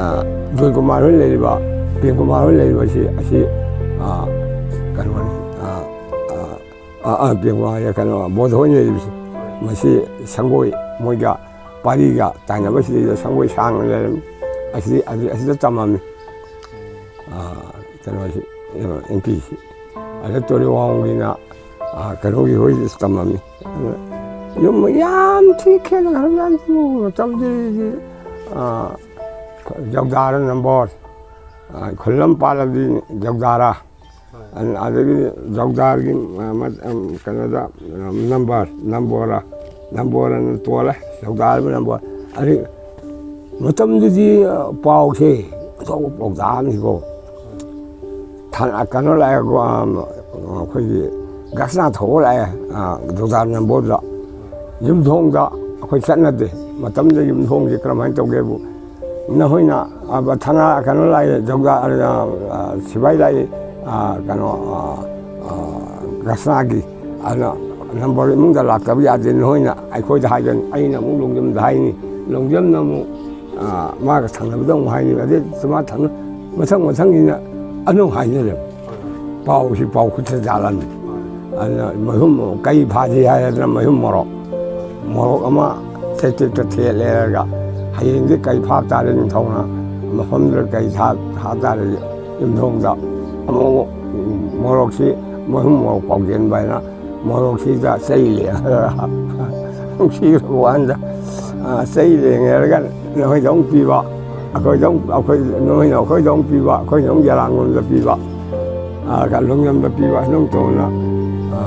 ꯖꯣꯏꯀꯨꯃꯥꯔ ꯍꯣꯏ ꯂꯩꯔꯤꯕ, ꯄ꯭ꯔꯦꯝꯀꯨꯃꯥꯔ ꯍꯣꯏ ꯂꯩꯔꯤꯕꯁꯤ ꯑꯁꯤ, ꯑ, ꯀꯩꯅꯣꯅꯤ, ꯑ, ꯑ, ꯑ, ꯑ, ꯄ꯭ꯔꯦꯝꯀꯨꯃꯥꯔ ꯍꯥꯏꯌꯦ, ꯀꯩꯅꯣ, ꯕꯣꯙ ꯍꯣꯏ ꯂꯩꯔꯤꯕꯁꯤ꯫ ꯃꯁꯤ ꯁꯪꯒꯣꯏ ꯃꯣꯏꯒ ꯄꯥꯔꯤꯒ ꯇꯥꯏꯅꯕꯁꯤꯗꯩꯗ ꯁꯪꯒꯣꯏ ꯁꯥꯡꯅ ꯂꯩꯔꯝꯃꯤ꯫ ꯑꯁꯤꯗꯤ, ꯑꯁꯤ-, ꯑꯁꯤꯗ ꯇꯝꯃꯝꯃꯤ꯫ ꯑ, ꯀꯩꯅꯣꯁꯤ, ꯑꯦꯝ ꯄꯤꯁꯤ꯫ ꯑꯗ ꯇꯣꯔꯦꯋꯥꯡꯒꯤꯅ, ꯑ, ꯀꯩꯅꯣꯒꯤ ꯍꯣꯏꯗꯁꯨ ꯇꯝꯃꯝꯃꯤ꯫ ꯑꯗꯨꯅ ꯌꯨꯝ ꯌꯥꯝ ꯊꯤ ꯈꯦꯠꯅꯈ꯭ꯔꯕꯖꯥꯠꯅꯤ꯫ ꯃꯇꯝꯗꯨꯗꯗꯤ, ꯑ, ꯖꯧꯗꯥꯔ ꯅꯝꯕꯣꯔ, ꯑ, ꯈꯨꯜꯂꯝ ꯄꯥꯜꯂꯕꯗꯤ ꯖꯧꯗꯥꯔ꯫ ꯑ-, ꯑꯗꯒꯤ ꯖꯧꯗꯥꯔꯒꯤ, ꯑ, ꯃ-, ꯑ, ꯀꯩꯅꯣꯗ, ꯑ, ꯅꯝꯕꯔ, ꯅꯝꯕꯣꯔ, ꯅꯝꯕꯣꯔ ꯑꯅ ꯇꯣꯜꯂꯦ, ꯖꯧꯗꯥꯔ ꯅꯝꯕꯣꯔ꯫ ꯑꯗꯩ ꯃꯇꯝꯗꯨꯗꯤ, ꯑ, ꯄꯥꯎꯁꯦ ꯑꯆꯧꯕ ꯄꯥꯎꯇꯥꯛ ꯑꯃꯅꯤꯀꯣ꯫ ꯊꯥ-, ꯀꯩꯅꯣ ꯂꯥꯛꯑꯦꯀꯣ, ꯑ, ꯑꯩꯈꯣꯏꯒꯤ ꯒꯁꯅꯥ ꯊꯧꯕ ꯂꯥꯛꯑꯦ, ꯑ, ꯖꯧꯗꯥꯔ ꯅꯝꯕꯣꯔꯗ꯫ ꯌꯨꯝꯊꯣꯡꯗ ꯑꯩꯈꯣꯏ ꯆꯠꯅꯗꯦ꯫ ꯃꯇꯝꯗ ꯌꯨꯝꯊꯣꯡꯁꯦ ꯀꯔꯝꯍꯥꯏꯅ ꯇꯧꯒꯦꯕꯨ, ꯅꯈꯣꯏꯅ, ꯑ, ꯊꯅꯥ ꯀꯩꯅꯣ ꯂꯥꯛꯑꯦ, ꯖꯧꯗꯥ, ꯑ, ꯑ, ꯁꯤꯐꯥꯏ ꯂꯥꯛꯑꯦ, ꯑ, ꯀꯩꯅꯣ, ꯑ, ꯑ, ꯒꯁꯅꯥꯒꯤ꯫ ꯑꯗꯨꯅ ꯅꯝꯕꯣꯔ ꯏꯃꯨꯡꯗ ꯂꯥꯛꯇꯕ ꯌꯥꯗꯦ, ꯅꯈꯣꯏꯅ ꯑꯩꯈꯣꯏꯗ ꯍꯥꯏꯒꯅꯤ, ꯑꯩꯅ ꯑꯃꯨꯛ ꯂꯣꯡꯖꯝꯗ ꯍꯥꯏꯅꯤ, ꯂꯣꯡꯖꯝꯅ ꯑꯃꯨꯛ, ꯑ, ꯃꯥꯒ ꯊꯪꯅꯕꯗ ꯑꯃꯨꯛ ꯍꯥꯏꯅꯤ, ꯑꯗꯩ ꯃꯥ ꯊꯪꯅ-, ꯃꯊꯪ ꯃꯊꯪꯒꯤꯅ ꯑꯗꯨꯝ ꯍꯥꯏꯅꯔꯦ꯫ ꯄꯥꯎꯁꯤ ꯄꯥꯎ ꯈꯨꯠꯇ ꯖꯥꯠꯂꯝꯃꯤ꯫ ꯑꯗꯨꯅ ꯃꯍꯨꯝ ꯀꯩ ꯐꯥꯁꯤ ꯍꯥꯏꯔꯗꯅ ꯃꯍꯨꯝ ꯃꯣꯔꯣꯛ, ꯃꯣꯔꯣꯛ ꯑꯃ ꯇꯦꯛ ꯇꯦꯛꯇ ꯊꯦꯠꯂꯦꯔꯒ ꯍꯌꯦꯡꯗꯤ ꯀꯩ ꯐꯥ ꯇꯥꯔꯦ ꯅꯤꯡꯊꯧꯅ ꯃꯐꯝꯗꯨꯗ ꯀꯩ ꯊꯥ-, ꯊꯥ ꯇꯥꯔꯦ ꯌꯨꯝꯊꯣꯡꯗ꯫ ꯑꯃꯨꯛ ꯃꯣꯔꯣꯛꯁꯤ ꯃꯍꯨꯝ ꯃꯣꯔꯣꯛ ꯄꯥꯎꯖꯦꯟꯕ ꯍꯥꯏꯅ ꯃꯣꯔꯣꯛꯁꯤꯗ ꯆꯩ ꯂꯦꯡꯉꯒ ꯅꯨꯡꯁꯤꯈ꯭ꯔꯕ ꯋꯥꯅꯤꯗ꯫ ꯑ, ꯆꯩ ꯂꯦꯡꯉꯦ ꯍꯥꯏꯔꯒ ꯅꯈꯣꯏꯗ ꯑꯃꯨꯛ ꯄꯤꯕ, ꯑꯩꯈꯣꯏꯗ ꯑꯃꯨꯛ, ꯑꯩꯈꯣꯏ, ꯅꯈꯣꯏꯅ ꯑꯩꯈꯣꯏꯗ ꯑꯃꯨꯛ ꯄꯤꯕ, ꯑꯩꯈꯣꯏꯅ ꯑꯃꯨꯛ ꯌꯦꯂꯥꯡꯂꯣꯝꯗ ꯄꯤꯕ, ꯑ, ꯂꯣꯡꯖꯝꯗ ꯄꯤꯕ, ꯑꯗꯨꯝ ꯇꯧꯅ, ꯑ,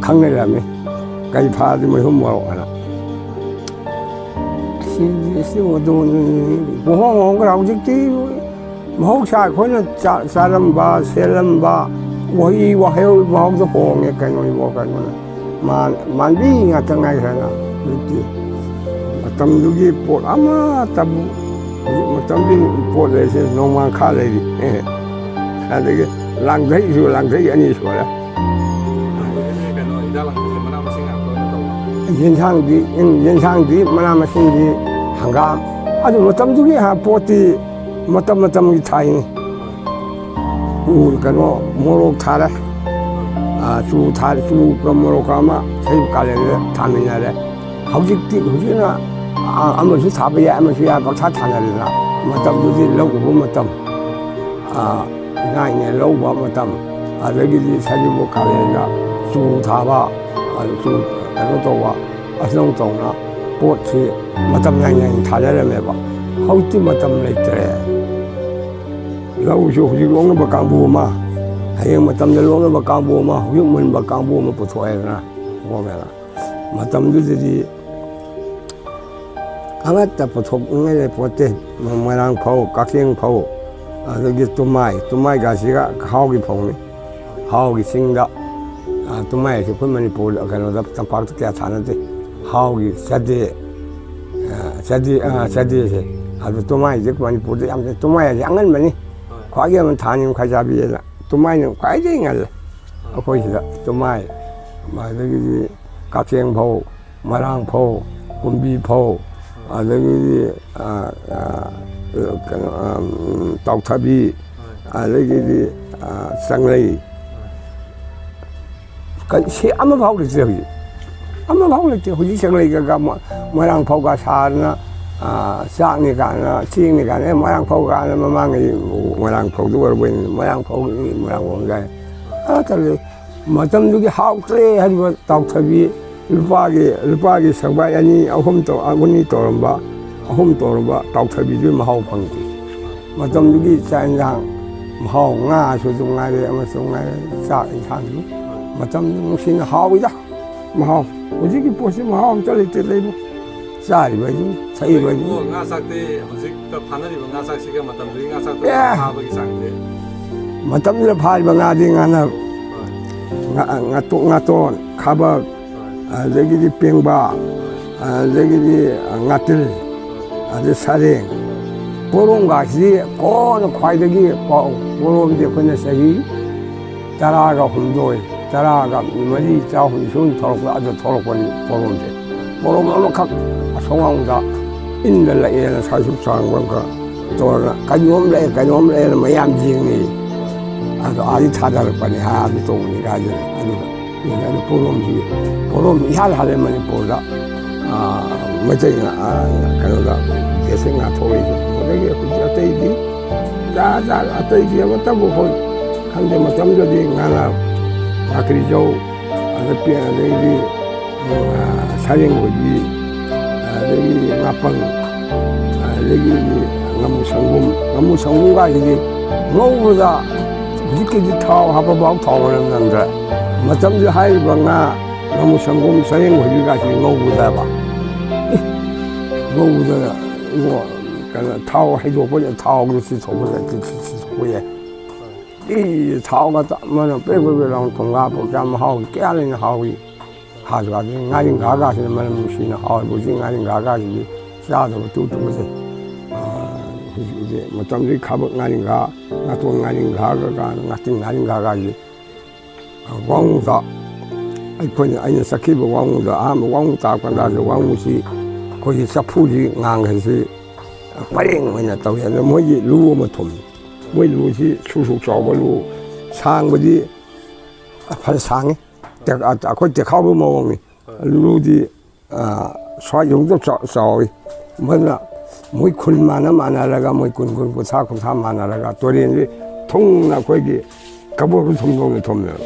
ꯈꯪꯅꯔꯝꯃꯤ꯫ ꯀꯩ ꯐꯥꯔꯗꯤ ꯃꯍꯨꯝ ꯃꯣꯔꯣꯛ ꯍꯥꯏꯅ꯫ ꯁꯤꯗꯤ, ꯁꯤ ꯑꯗꯨꯝ ꯄꯨꯡꯍꯣꯡ ꯍꯣꯡꯈ꯭ꯔꯦ꯫ ꯍꯧꯖꯤꯛꯇꯤ ꯃꯍꯧꯁꯥ ꯑꯩꯈꯣꯏꯅ ꯆꯥ-, ꯆꯥꯔꯝꯕ, ꯁꯦꯠꯂꯝꯕ, ꯎꯍꯩ ꯋꯥꯍꯩ ꯐꯥꯎꯗ ꯍꯣꯡꯉꯦ ꯀꯩꯅꯣ, ꯏꯕꯣ, ꯀꯩꯅꯣꯅꯦ꯫ ꯃꯥ-, ꯃꯥꯟꯕꯤ ꯉꯥꯛꯇ ꯉꯥꯏꯈ꯭ꯔꯦꯅ ꯍꯧꯖꯤꯛꯇꯤ꯫ ꯃꯇꯝꯗꯨꯒꯤ ꯄꯣꯠ ꯑꯃꯠꯇꯕꯨ, ꯍꯧꯖꯤꯛ ꯃꯇꯝꯒꯤ ꯄꯣꯠ ꯂꯩꯔꯤꯁꯦ ꯅꯣꯡꯃꯥꯡꯈꯥ ꯂꯩꯔꯤ꯫ ꯑꯗꯒꯤ ꯂꯥꯡꯊꯩꯁꯨ, ꯂꯥꯡꯊꯩ ꯑꯅꯤ ꯁꯨꯔꯦ꯫ ꯍꯧꯖꯤꯛꯇꯤ ꯀꯩꯅꯣ, ꯍꯤꯗꯥꯛ ꯂꯥꯡꯊꯛꯁꯦ ꯃꯅꯥ ꯃꯁꯤꯡ ꯉꯥꯛꯇ ꯑꯣꯏꯅ ꯇꯧꯕ꯫ ꯌꯦꯟꯁꯥꯡꯗꯤ, ꯎꯝ, ꯌꯦꯟꯁꯥꯡꯗꯤ ꯃꯅꯥ ꯃꯁꯤꯡꯗꯤ ꯍꯪꯒꯥꯝ꯫ ꯑꯗꯨ ꯃꯇꯝꯗꯨꯒꯤ ꯍꯥ-, ꯄꯣꯠꯇꯤ ꯃꯇꯝ ꯃꯇꯝꯒꯤ ꯊꯥꯏꯅꯤ꯫ ꯎ, ꯀꯩꯅꯣ, ꯃꯣꯔꯣꯛ ꯊꯥꯔꯦ꯫ ꯑꯥ, ꯆꯨ ꯊꯥꯔꯦ꯫ ꯆꯨꯒ ꯃꯣꯔꯣꯛꯀ ꯑꯃ ꯍꯩ ꯀꯥꯂꯦꯟꯗ ꯊꯥꯃꯤꯟꯅꯔꯦ꯫ ꯍꯧꯖꯤꯛꯇꯤ, ꯍꯧꯖꯤꯛꯅ, ꯑꯥ, ꯑꯃꯁꯨ ꯊꯥꯕ ꯌꯥꯏ, ꯑꯃꯁꯨ ꯌꯥꯏ, ꯄꯪꯊꯥ ꯊꯥꯅꯔꯦꯗꯅ꯫ ꯃꯇꯝꯗꯨꯗꯤ ꯂꯧ ꯎꯕ ꯃꯇꯝ, ꯑꯥ, ꯏꯉꯥ ꯏꯉꯦꯟ ꯂꯧ ꯎꯕ ꯃꯇꯝ, ꯑꯗꯒꯤꯗꯤ ꯁꯖꯤꯕꯨ ꯀꯥꯂꯦꯟꯗ ꯆꯨ ꯊꯥꯕ, ꯑꯗꯨ ꯆꯨ ꯀꯩꯅꯣ ꯇꯧꯕ, ꯑꯁꯨꯝ ꯇꯧꯅ ꯄꯣꯠꯁꯤ ꯃꯇꯝ ꯅꯥꯏ ꯅꯥꯏꯅ ꯊꯥꯅꯔꯝꯃꯦꯕ꯫ ꯍꯧꯖꯤꯛꯇꯤ ꯃꯇꯝ ꯂꯩꯇ꯭ꯔꯦ꯫ ꯂꯧꯁꯨ ꯍꯧꯖꯤꯛ ꯂꯣꯛꯅꯕ ꯀꯥꯡꯕꯨ ꯑꯃ, ꯍꯌꯦꯡ ꯃꯇꯝꯗ ꯂꯣꯛꯅꯕ ꯀꯥꯡꯕꯨ ꯑꯃ, ꯍꯧꯖꯤꯛ ꯃꯨꯟꯕ ꯀꯥꯡꯕꯨ ꯑꯃ ꯄꯨꯊꯣꯛꯑꯦꯗꯅ꯫ ꯒꯣꯔꯃꯦꯟꯅ꯫ ꯃꯇꯝꯗꯨꯗꯗꯤ ꯑꯃꯠꯇ ꯄꯨꯊꯣꯛꯅꯤꯡꯉꯥꯏ ꯂꯩꯄꯣꯠꯇꯦ꯫ ꯃꯣꯏꯔꯥꯡ ꯐꯧ, ꯀꯛꯆꯦꯡ ꯐꯧ, ꯑꯗꯒꯤ ꯇꯨꯃꯥꯏ, ꯇꯨꯃꯥꯏꯒꯁꯤꯒ ꯍꯥꯎꯒꯤ ꯐꯧꯅꯤ꯫ ꯍꯥꯎꯒꯤ ꯆꯤꯡꯗ, ꯑ, ꯇꯨꯃꯥꯏ ꯍꯥꯏꯁꯦ ꯑꯩꯈꯣꯏ ꯃꯅꯤꯄꯨꯔꯗ, ꯀꯩꯅꯣꯗ, ꯇꯝꯄꯥꯛꯇ ꯀꯌꯥ ꯊꯥꯅꯗꯦ꯫ ꯍꯥꯎꯒꯤ ꯆꯗꯦ, ꯑ, ꯆꯗꯦ, ꯑ, ꯆꯗꯦꯁꯦ꯫ ꯑꯗꯨ ꯇꯨꯃꯥꯏꯁꯦ ꯃꯅꯤꯄꯨꯔꯗ ꯌꯥꯝ ꯂꯩ꯫ ꯇꯨꯃꯥꯏ ꯍꯥꯏꯁꯦ ꯑꯉꯟꯕꯅꯤ꯫ ꯈ꯭ꯋꯥꯏꯗꯒꯤ ꯑꯃ ꯊꯥꯅꯤ ꯈ꯭ꯋꯥꯏꯖꯥꯕꯤꯑꯅ꯫ ꯇꯨꯃꯥꯏꯅ ꯈ꯭ꯋꯥꯏꯗꯒꯤ ꯉꯜꯂꯦ ꯑꯩꯈꯣꯏ ꯁꯤꯗ꯫ ꯇꯨꯃꯥꯏ, ꯑꯗꯒꯤꯗꯤ ꯀꯛꯆꯦꯡ ꯐꯧ, ꯃꯣꯏꯔꯥꯡ ꯐꯧ, ꯀꯨꯝꯕꯤ ꯐꯧ, ꯑꯗꯒꯤꯗꯤ, ꯑ, ꯑ, ꯀꯩꯅꯣ, ꯑ, ꯇꯥꯎꯊꯕꯤ, ꯑꯗꯒꯤꯗꯤ, ꯑ, ꯆꯪꯂꯩ꯫ ꯀ-, ꯁꯤ ꯑꯃꯐꯥꯎ ꯂꯩꯇ꯭ꯔꯦ ꯍꯧꯖꯤꯛ꯫ ꯑꯃꯐꯥꯎ ꯂꯩꯇꯦ꯫ ꯍꯧꯖꯤꯛ ꯆꯪꯂꯩꯒ ꯃꯣ-, ꯃꯣꯏꯔꯥꯡ ꯐꯧꯒ ꯁꯥꯗꯅ, ꯑ, ꯆꯥꯛꯅꯤ ꯀꯥꯏꯅ, ꯆꯦꯡꯅꯤ ꯀꯥꯏꯅ, ꯑꯦ, ꯃꯣꯏꯔꯥꯡ ꯐꯧ ꯀꯥꯏꯅ ꯃꯃꯥꯡꯉꯩ ꯃꯣꯏꯔꯥꯡ ꯐꯧꯗꯨ ꯑꯣꯏꯔꯕꯣꯏ ꯅꯤꯡꯏ꯫ ꯃꯣꯏꯔꯥꯡ ꯐꯧ, ꯃꯣꯏꯔꯥꯡ ꯐꯧ ꯀꯥꯏ꯫ ꯑ, ꯇꯜꯂꯦ꯫ ꯃꯇꯝꯗꯨꯒꯤ ꯍꯥꯎꯇ꯭ꯔꯦ ꯍꯥꯏꯔꯤꯕ ꯇꯥꯎꯊꯕꯤ, ꯂꯨꯄꯥꯒꯤ, ꯂꯨꯄꯥꯒꯤ ꯁꯪꯕꯥꯏ ꯑꯅꯤ, ꯑꯍꯨꯝ ꯇꯧ-, ꯑꯅꯤ ꯇꯧꯔꯝꯕ, ꯑꯍꯨꯝ ꯇꯧꯔꯝꯕ ꯇꯥꯎꯊꯕꯤꯗꯨꯒꯤ ꯃꯍꯥꯎ ꯐꯪꯗꯦ꯫ ꯃꯇꯝꯗꯨꯒꯤ ꯆꯥꯛ ꯏꯟꯁꯥꯡ ꯃꯍꯥꯎ, ꯉꯥꯁꯨ ꯑꯗꯨꯝ ꯉꯥꯏꯔꯦ, ꯑꯃꯁꯨ ꯉꯥꯏꯔꯦ, ꯆꯥꯛ ꯏꯟꯁꯥꯡꯁꯨ ꯃꯇꯝꯗꯨ ꯅꯨꯡꯁꯤꯅ ꯍꯥꯎꯏꯗ꯫ ꯃꯍꯥꯎ, ꯍꯧꯖꯤꯛꯀꯤ ꯄꯣꯠꯁꯤ ꯃꯍꯥꯎ ꯑꯝꯇ ꯂꯩꯇꯦ ꯂꯩꯕ꯫ ꯆꯥꯔꯤꯕ ꯍꯥꯏꯗꯨꯅꯤ, ꯊꯛꯏꯕ ꯍꯥꯏꯗꯨꯅꯤ꯫ ꯑꯗꯨꯕꯨ ꯉꯥ ꯆꯥꯛꯇꯤ ꯍꯧꯖꯤꯛꯇ ꯐꯥꯅꯔꯤꯕ ꯉꯥ ꯆꯥꯛꯁꯤꯒ ꯃꯇꯝꯗꯨꯒꯤ ꯉꯥ ꯆꯥꯛꯇ ꯑꯦ! ꯐꯥꯕꯒꯤ ꯆꯥꯡꯁꯦ? ꯃꯇꯝꯗꯨꯗ ꯐꯥꯔꯤꯕ ꯉꯥꯗꯤ ꯉꯥꯅ, ꯍꯣꯏ꯫ ꯉꯥ-, ꯉꯥꯇꯣ-, ꯉꯥꯇꯣꯟ, ꯈꯥꯕꯛ, ꯍꯣꯏ꯫ ꯑꯗꯒꯤꯗꯤ ꯄꯦꯡꯕꯥ, ꯍꯣꯏ꯫ ꯑꯗꯒꯤꯗꯤ ꯉꯥꯇꯤꯜ, ꯑꯗꯩ ꯁꯔꯦꯡ꯫ ꯄꯣꯔꯣꯝꯒꯁꯤꯗꯤ ꯀꯣꯟꯅ ꯈ꯭ꯋꯥꯏꯗꯒꯤ ꯄꯣ-, ꯄꯣꯔꯣꯝꯁꯦ ꯑꯩꯈꯣꯏꯅ ꯆꯍꯤ ꯇꯔꯥꯒ ꯍꯨꯝꯗꯣꯏ, ꯇꯔꯥꯒ ꯃꯔꯤ, ꯇꯔꯥꯍꯨꯝꯗꯣꯏ ꯁꯨꯝ ꯊꯣꯛꯂꯛꯄ, ꯑꯗꯨ ꯊꯣꯛꯂꯛꯄꯅꯤ ꯄꯣꯔꯣꯝꯁꯦ꯫ ꯄꯣꯔꯣꯝ ꯑꯃꯈꯛ ꯑꯁꯣꯝ ꯋꯥꯡꯃꯗ ꯏꯟꯗ ꯂꯛꯑꯦꯅ ꯁꯥꯏꯁꯨꯛ ꯁꯥꯡꯕ ꯑꯃꯈꯛ ꯇꯧꯔꯒ ꯀꯩꯅꯣꯝ ꯂꯛꯑꯦ, ꯀꯩꯅꯣꯝ ꯂꯛꯑꯦꯅ ꯃꯌꯥꯝ ꯌꯦꯡꯅꯩ꯫ ꯑꯗꯣ ꯑꯥꯗꯤ ꯊꯥꯗꯔꯛꯄꯅꯤ, ꯍꯥ, ꯑꯗꯨ ꯇꯧꯕꯅꯤ ꯀꯥꯏꯗꯅ꯫ ꯑꯗꯨꯒ ꯌꯦꯡꯉꯦ꯫ ꯑꯗꯨ ꯄꯣꯔꯣꯝꯁꯤ, ꯄꯣꯔꯣꯝ ꯏꯍꯥꯟ ꯍꯥꯟꯅ ꯃꯅꯤꯄꯨꯔꯗ, ꯑꯥ, ꯃꯩꯇꯩꯅ, ꯑꯥ, ꯀꯩꯅꯣꯗ ꯗꯦꯁꯤ ꯉꯥ ꯊꯣꯛꯂꯛꯏꯁꯦ꯫ ꯑꯗꯒꯤ ꯍꯧꯖꯤꯛ ꯑꯇꯩꯗꯤ ꯖꯥꯠ ꯖꯥꯠ, ꯑꯇꯩꯗꯤ ꯑꯃꯠꯇꯕꯨ ꯑꯩꯈꯣꯏ ꯈꯪꯗꯦ꯫ ꯃꯇꯝꯗꯨꯗꯗꯤ ꯉꯥꯅ, ꯉꯥꯀꯤꯖꯧ, ꯑꯗ ꯄꯦ-, ꯑꯗꯩꯗꯤ, ꯎꯝ, ꯑꯥ, ꯁꯔꯦꯡ ꯈꯣꯏꯕꯤ, ꯑꯗꯒꯤ ꯉꯥꯄꯪ, ꯑꯗꯒꯤ ꯉꯥꯃꯨ ꯁꯪꯒꯣꯝ, ꯉꯥꯃꯨ ꯁꯪꯒꯣꯝꯒꯁꯤꯗꯤ ꯉꯧꯕꯗ ꯍꯧꯖꯤꯛꯀꯤꯗꯤ ꯊꯥꯎ ꯍꯥꯞꯄꯐꯥꯎ ꯊꯥꯎ ꯃꯅꯝ ꯅꯝꯗ꯭ꯔꯦ꯫ ꯃꯇꯝꯗꯨꯗ ꯍꯥꯏꯔꯤꯕ ꯉꯥ, ꯉꯥꯃꯨ ꯁꯪꯒꯣꯝ, ꯁꯔꯦꯡ ꯈꯣꯏꯕꯤꯒꯁꯤ ꯉꯧꯕꯗꯕ꯫ ꯏ, ꯉꯧꯕꯗ, ꯏꯉꯣ, ꯀꯩꯅꯣ, ꯊꯥꯎ ꯍꯩꯗꯣꯛꯄ, ꯊꯥꯎꯗꯨ ꯆꯤꯊꯣꯛꯄ, ꯆꯤꯊꯣꯛꯄ ꯌꯥꯏ꯫ ꯏ, ꯊꯥꯎꯒ ꯆꯞ ꯃꯥꯟꯅ ꯄ꯭ꯔꯦꯛ ꯄ꯭ꯔꯦꯛ ꯄ꯭ꯔꯦꯛ ꯂꯥꯎꯅ ꯊꯣꯡꯒꯥ ꯄꯣꯛ ꯌꯥꯝ ꯍꯥꯎꯏ꯫ ꯀꯌꯥ ꯂꯩꯅ ꯍꯥꯎꯏ꯫ ꯍꯥꯟꯅ ꯉꯥꯔꯤꯡꯈꯥꯒꯁꯤꯅ ꯃꯅꯝ ꯅꯨꯡꯁꯤꯅ ꯍꯥꯎꯏ꯫ ꯍꯧꯖꯤꯛ ꯉꯥꯔꯤꯡꯈꯥꯒꯁꯤꯗꯤ ꯆꯥꯗꯕ ꯇꯨ ꯇꯨꯒꯠꯆꯩ꯫ ꯑ, ꯍꯧꯖꯤꯛ ꯃꯇꯝꯗꯨꯒꯤ ꯈꯥꯕꯛ ꯉꯥꯔꯤꯡꯈꯥ, ꯉꯥꯇꯣꯟ ꯉꯥꯔꯤꯡꯈꯥꯒ ꯀꯥꯏꯅ ꯉꯥꯇꯤꯟ ꯉꯥꯔꯤꯡꯈꯥꯒꯁꯤ꯫ ꯋꯥꯉꯨꯗ ꯑꯩꯈꯣꯏꯅ, ꯑꯩꯅ ꯆꯠꯈꯤꯕ ꯋꯥꯉꯨꯗ, ꯑꯍꯥꯟꯕ ꯋꯥꯉꯨ ꯇꯥꯔꯛꯄ ꯀꯥꯟꯗ ꯋꯥꯉꯨꯁꯤ ꯑꯩꯈꯣꯏꯒꯤ ꯆꯐꯨꯁꯤ ꯉꯥꯡꯈꯩꯁꯤ ꯄꯔꯦꯡ ꯑꯣꯏꯅ ꯇꯧꯏ꯫ ꯑꯗꯣ ꯃꯣꯏꯒꯤ ꯂꯨ ꯑꯃ ꯊꯨꯝꯃꯤ꯫ ꯃꯣꯏ ꯂꯨꯁꯤ ꯁꯨꯛ ꯁꯨꯛ ꯆꯥꯎꯕ ꯂꯨ, ꯁꯥꯡꯕꯗꯤ ꯐꯅ ꯁꯥꯡꯉꯤ꯫ ꯇꯦꯛ-, ꯑꯩꯈꯣꯏ ꯇꯦꯛꯈꯥꯎꯒꯤ ꯃꯑꯣꯡꯅꯤ꯫ ꯂꯨꯗꯤ ꯑꯥ, ꯁ꯭ꯋꯥꯏ ꯌꯧꯗ ꯆꯥꯎ-, ꯆꯥꯎꯏ꯫ ꯃꯗꯨꯅ ꯃꯣꯏ ꯈꯨꯟ ꯃꯥꯟꯅ ꯃꯥꯟꯅꯔꯒ ꯃꯣꯏ ꯀꯨꯟ, ꯀꯨꯟ, ꯀꯨꯟꯊ꯭ꯔꯥ, ꯀꯨꯟꯊ꯭ꯔꯥ ꯃꯥꯟꯅꯔꯒ ꯇꯨꯔꯦꯟꯁꯤ ꯊꯨꯡꯅ ꯑꯩꯈꯣꯏꯒꯤ ꯀꯕꯣꯛꯇ ꯊꯨꯝꯗꯧꯅ ꯊꯨꯝꯃꯦꯕ꯫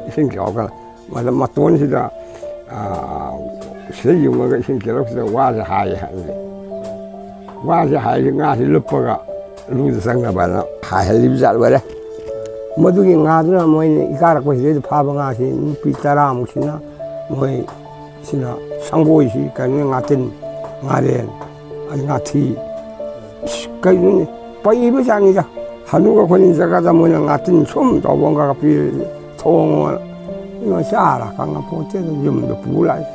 ꯏꯁꯤꯡ ꯆꯥꯎꯔꯀꯥꯟꯗ꯫ ꯃꯗ ꯃꯇꯣꯟꯁꯤꯗ, ꯑꯥ, ꯁꯤꯗ ꯌꯨꯡꯉꯒ ꯏꯁꯤꯡ ꯀꯦꯔꯛꯁꯤꯗ ꯋꯥꯁꯦ ꯍꯥꯏꯌꯦ ꯍꯥꯏꯕꯁꯦ꯫ ꯋꯥꯁꯦ ꯍꯥꯏꯔꯗꯤ ꯉꯥꯁꯦ ꯂꯨꯞꯄꯒ ꯂꯨꯗ ꯆꯪꯅꯕꯅ ꯍꯥꯏꯍꯜꯂꯤꯕ ꯖꯥꯠ ꯑꯣꯏꯔꯦ꯫ ꯃꯗꯨꯒꯤ ꯉꯥꯗꯨꯅ ꯃꯣꯏꯅ ꯏꯀꯥꯔꯛꯄꯁꯤꯗꯩꯗ ꯐꯥꯕ ꯉꯥꯁꯤ ꯅꯨꯄꯤ ꯇꯔꯥꯃꯨꯛꯁꯤꯅ ꯃꯣꯏ ꯁꯤꯅ ꯁꯪꯒꯣꯏꯁꯤ ꯀꯩꯅꯣ, ꯉꯥꯇꯤꯟ, ꯉꯥꯔꯦꯟ, ꯑꯗꯩ ꯉꯥꯊꯤ꯫ ꯏꯁ, ꯀꯩꯅꯣꯅꯦ, ꯄꯩꯕ ꯖꯥꯠꯅꯤꯗ꯫ ꯍꯅꯨꯒ ꯑꯩꯈꯣꯏꯅ ꯖꯒꯥꯗ ꯃꯣꯏꯅ ꯉꯥꯇꯤꯟ ꯁꯨꯝ ꯇꯧꯕ ꯑꯃꯒ ꯄꯤꯔꯗꯤ ꯊꯣꯡꯉꯣꯅ꯫ ꯏꯃꯥ ꯆꯥꯔ ꯈꯪꯉ ꯄꯣꯠꯇꯦꯗ, ꯌꯨꯝꯗ ꯄꯨ ꯂꯥꯛꯏ꯫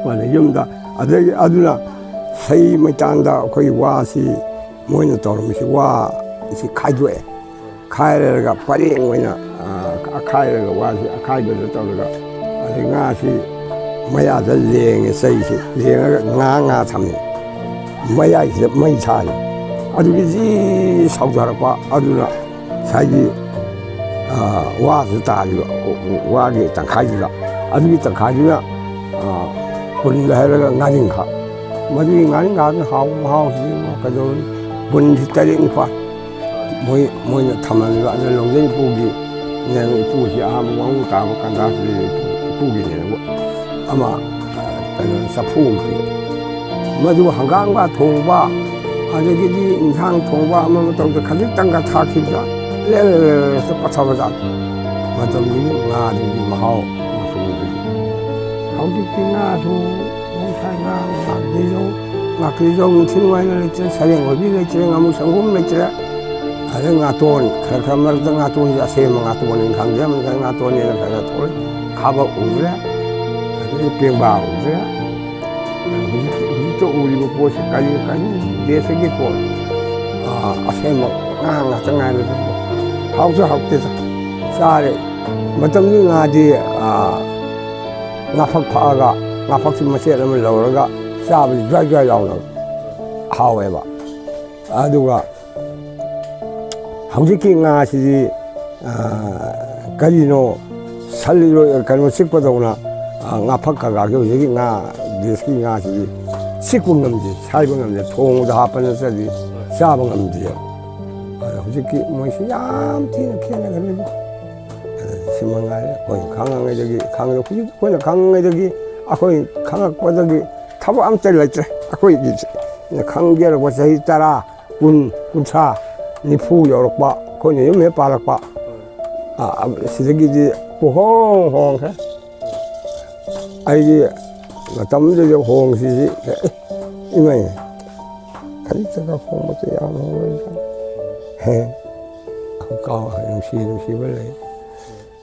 ꯃꯥꯅ ꯌꯨꯝꯗ, ꯑꯗꯒꯤ ꯑꯗꯨꯅ ꯁꯩ ꯃꯩꯇꯥꯟꯗ ꯑꯩꯈꯣꯏ ꯋꯥꯁꯤ, ꯃꯣꯏꯅ ꯇꯧꯔꯝꯃꯤꯁꯤ, ꯋꯥꯁꯤ ꯈꯥꯏꯗꯣꯛꯑꯦ꯫ ꯈꯥꯏꯔꯒ ꯄꯔꯦꯡ ꯑꯣꯏꯅ, ꯑ, ꯑꯈꯥꯏꯔꯒ, ꯋꯥꯁꯤ ꯑꯈꯥꯏꯕꯗ ꯇꯧꯔꯒ, ꯑꯗꯩ ꯉꯥꯁꯤ ꯃꯌꯥꯗ ꯂꯦꯡꯉꯦ, ꯆꯩꯁꯤ ꯂꯦꯡꯉꯒ ꯉꯥ, ꯉꯥ ꯊꯝꯃꯦ꯫ ꯃꯌꯥꯏꯁꯤꯗ ꯃꯩ ꯊꯥꯔꯦ꯫ ꯑꯗꯨꯒꯤ ꯖꯤ ꯁꯧꯊꯔꯛꯄ ꯑꯗꯨꯅ ꯉꯁꯥꯏꯒꯤ, ꯑ, ꯋꯥꯁꯤꯗ ꯇꯥꯔꯤꯕ, ꯋꯥꯒꯤ ꯇꯪꯈꯥꯏꯗꯨꯗ, ꯑꯗꯨꯒꯤ ꯇꯪꯈꯥꯏꯗꯨꯅ, ꯑ, ꯄꯨꯟꯗ ꯍꯥꯏꯔꯒ ꯉꯥꯔꯤꯡꯈꯥ꯫ ꯃꯗꯨꯒꯤ ꯉꯥꯔꯤꯡꯈꯥꯗꯨꯅ ꯍꯥꯎꯕ ꯃꯍꯥꯎꯁꯤꯗꯤ ꯀꯩꯗꯧꯔꯨꯅꯤ? ꯄꯨꯟꯁꯤ ꯇꯔꯦꯠ ꯅꯤꯄꯥꯜ ꯃꯣꯏ, ꯃꯣꯏꯅ ꯊꯝꯂꯝꯃꯤꯕ, ꯑꯗꯨꯅ ꯂꯣꯡꯖꯩ ꯏꯄꯨꯒꯤ, ꯏꯄꯨꯁꯤ ꯑꯍꯥꯟꯕ ꯋꯥꯉꯨ ꯇꯥꯕ ꯀꯟꯗꯥꯁꯤꯗ ꯏꯄꯨ, ꯏꯄꯨꯒꯤꯅꯦꯅ ꯑꯃ, ꯀꯩꯅꯣ, ꯆꯐꯨ ꯑꯃ ꯄꯤ꯫ ꯃꯗꯨ ꯍꯪꯒꯥꯝꯒ ꯊꯣꯡꯕ, ꯑꯗꯒꯤꯗꯤ ꯏꯟꯁꯥꯡ ꯊꯣꯡꯕ ꯑꯃ ꯑꯃ ꯇꯧꯗ ꯈꯖꯤꯛꯇꯪꯒ ꯊꯥꯛꯈꯤꯕꯗ ꯂꯦ-, ꯂꯦ-, ꯂꯦ-, ꯂꯦ-, ꯄꯠꯊꯕ ꯖꯥꯠ꯫ ꯃꯇꯝꯗꯨꯒꯤ ꯉꯥꯗꯨꯒꯤ ꯃꯍꯥꯎ ꯃꯆꯨꯗꯨꯗꯤ꯫ ꯍꯧꯖꯤꯛꯇꯤ ꯉꯥꯁꯨ ꯃꯍꯧꯁꯥ ꯉꯥ, ꯉꯥꯀꯤꯖꯧ, ꯉꯥꯀꯤꯖꯧ ꯅꯤꯡꯊꯤ ꯅꯨꯡꯉꯥꯏꯅ ꯂꯩꯇ꯭ꯔꯦ, ꯁꯔꯦꯡ ꯑꯣꯏꯕꯤ ꯂꯩꯇ꯭ꯔꯦ, ꯉꯥꯃꯨ ꯁꯪꯒꯣꯝ ꯂꯩꯇ꯭ꯔꯦ꯫ ꯑꯗꯩ ꯉꯥꯇꯣꯟ, ꯈꯔ ꯈꯔ ꯃꯔꯛꯇ ꯉꯥꯇꯣꯟꯁꯦ ꯑꯁꯦꯝꯕ ꯉꯥꯇꯣꯟꯅꯤ ꯈꯪꯗꯦ, ꯑꯃꯅꯤ ꯈꯪꯗꯦ, ꯉꯥꯇꯣꯟꯅꯦꯅ ꯈꯔ ꯈꯔ ꯊꯣꯛꯂꯛꯏ꯫ ꯈꯥꯕꯛ ꯎꯗ꯭ꯔꯦ, ꯑꯗꯩ ꯄꯦꯡꯕꯥ ꯎꯗ꯭ꯔꯦ꯫ ꯍꯧꯖꯤꯛ, ꯍꯧꯖꯤꯛꯇ ꯎꯔꯤꯕ ꯄꯣꯠꯁꯤ ꯀꯔꯤ, ꯀꯔꯤ ꯗꯦꯁꯒꯤ ꯄꯣꯠ? ꯑꯥ, ꯑꯁꯦꯡꯕ ꯉꯥ ꯉꯥꯛꯇ ꯉꯥꯏꯔꯦ꯫ ꯍꯥꯎꯁꯨ ꯍꯥꯎꯇꯦꯗ꯫ ꯆꯥꯔꯦ꯫ ꯃꯇꯝꯗꯨꯒꯤ ꯉꯥꯗꯤ, ꯑꯥ, ꯉꯥꯐꯛ ꯐꯛꯑꯒ, ꯉꯥꯐꯛꯁꯤ ꯃꯆꯦꯠ ꯑꯃ ꯂꯧꯔꯒ ꯆꯥꯕꯁꯤ ꯖ꯭ꯋꯥꯏ ꯖ꯭ꯋꯥꯏ ꯂꯥꯎꯅ ꯍꯥꯎꯋꯦꯕ꯫ ꯑꯗꯨꯒ ꯍꯧꯖꯤꯛꯀꯤ ꯉꯥꯁꯤꯗꯤ, ꯑ, ꯀꯔꯤꯅꯣ, ꯁꯟ ꯏꯔꯣꯏ, ꯀꯩꯅꯣ ꯆꯤꯛꯄꯗꯧꯅ, ꯑ, ꯉꯥꯐꯛ ꯀꯩꯀꯥꯁꯦ ꯍꯧꯖꯤꯛꯀꯤ ꯉꯥ, ꯗꯦꯁꯀꯤ ꯉꯥꯁꯤꯗꯤ ꯆꯤꯛꯄ ꯉꯝꯗꯦ, ꯁꯥꯏꯕ ꯉꯝꯗꯦ, ꯊꯣꯡꯕꯗ ꯍꯥꯞꯄ ꯅꯠꯇ꯭ꯔꯗꯤ ꯆꯥꯕ ꯉꯝꯗꯦ꯫ ꯑꯗ ꯍꯧꯖꯤꯛꯀꯤ ꯃꯣꯏꯁꯤ ꯌꯥꯝ ꯊꯤꯅ ꯈꯦꯠꯅꯈ꯭ꯔꯦ꯫ ꯑꯗ ꯁꯤ ꯃꯉꯥꯏꯔꯦ ꯑꯩꯈꯣꯏꯅ ꯈꯪꯉꯤꯉꯩꯗꯒꯤ, ꯈꯪꯉ-, ꯍꯧꯖꯤꯛ ꯑꯩꯈꯣꯏꯅ ꯈꯪꯉꯤꯉꯩꯗꯒꯤ, ꯑꯩꯈꯣꯏ ꯈꯪꯉꯛꯄꯗꯒꯤ ꯊꯕꯛ ꯑꯝꯇ ꯂꯩꯇ꯭ꯔꯦ ꯑꯩꯈꯣꯏꯒꯤ꯫ ꯈꯪꯖꯔꯛꯄ ꯆꯍꯤ ꯇꯔꯥ, ꯀꯨꯟ, ꯀꯨꯟꯊ꯭ꯔꯥ, ꯅꯤꯐꯨ ꯌꯧꯔꯛꯄ, ꯑꯩꯈꯣꯏꯅ ꯌꯨꯝ ꯍꯦꯛ ꯄꯥꯜꯂꯛꯄ, ꯑ, ꯑ, ꯁꯤꯗꯒꯤꯗꯤ ꯄꯨꯍꯣꯡ ꯍꯣꯡꯈ꯭ꯔꯦ꯫ ꯑꯩꯗꯤ ꯃꯇꯝꯗꯨꯗ ꯍꯣꯡꯁꯤꯗꯤ, ꯑꯦ, ꯏꯃꯩ, ꯈꯖꯤꯛꯇꯒ ꯍꯣꯡꯕꯁꯦ ꯌꯥꯝ ꯍꯣꯡꯉꯦ꯫ ꯍꯦ, ꯀꯥꯎ-, ꯅꯨꯡꯁꯤ ꯅꯨꯡꯁꯤꯕ ꯂꯩ꯫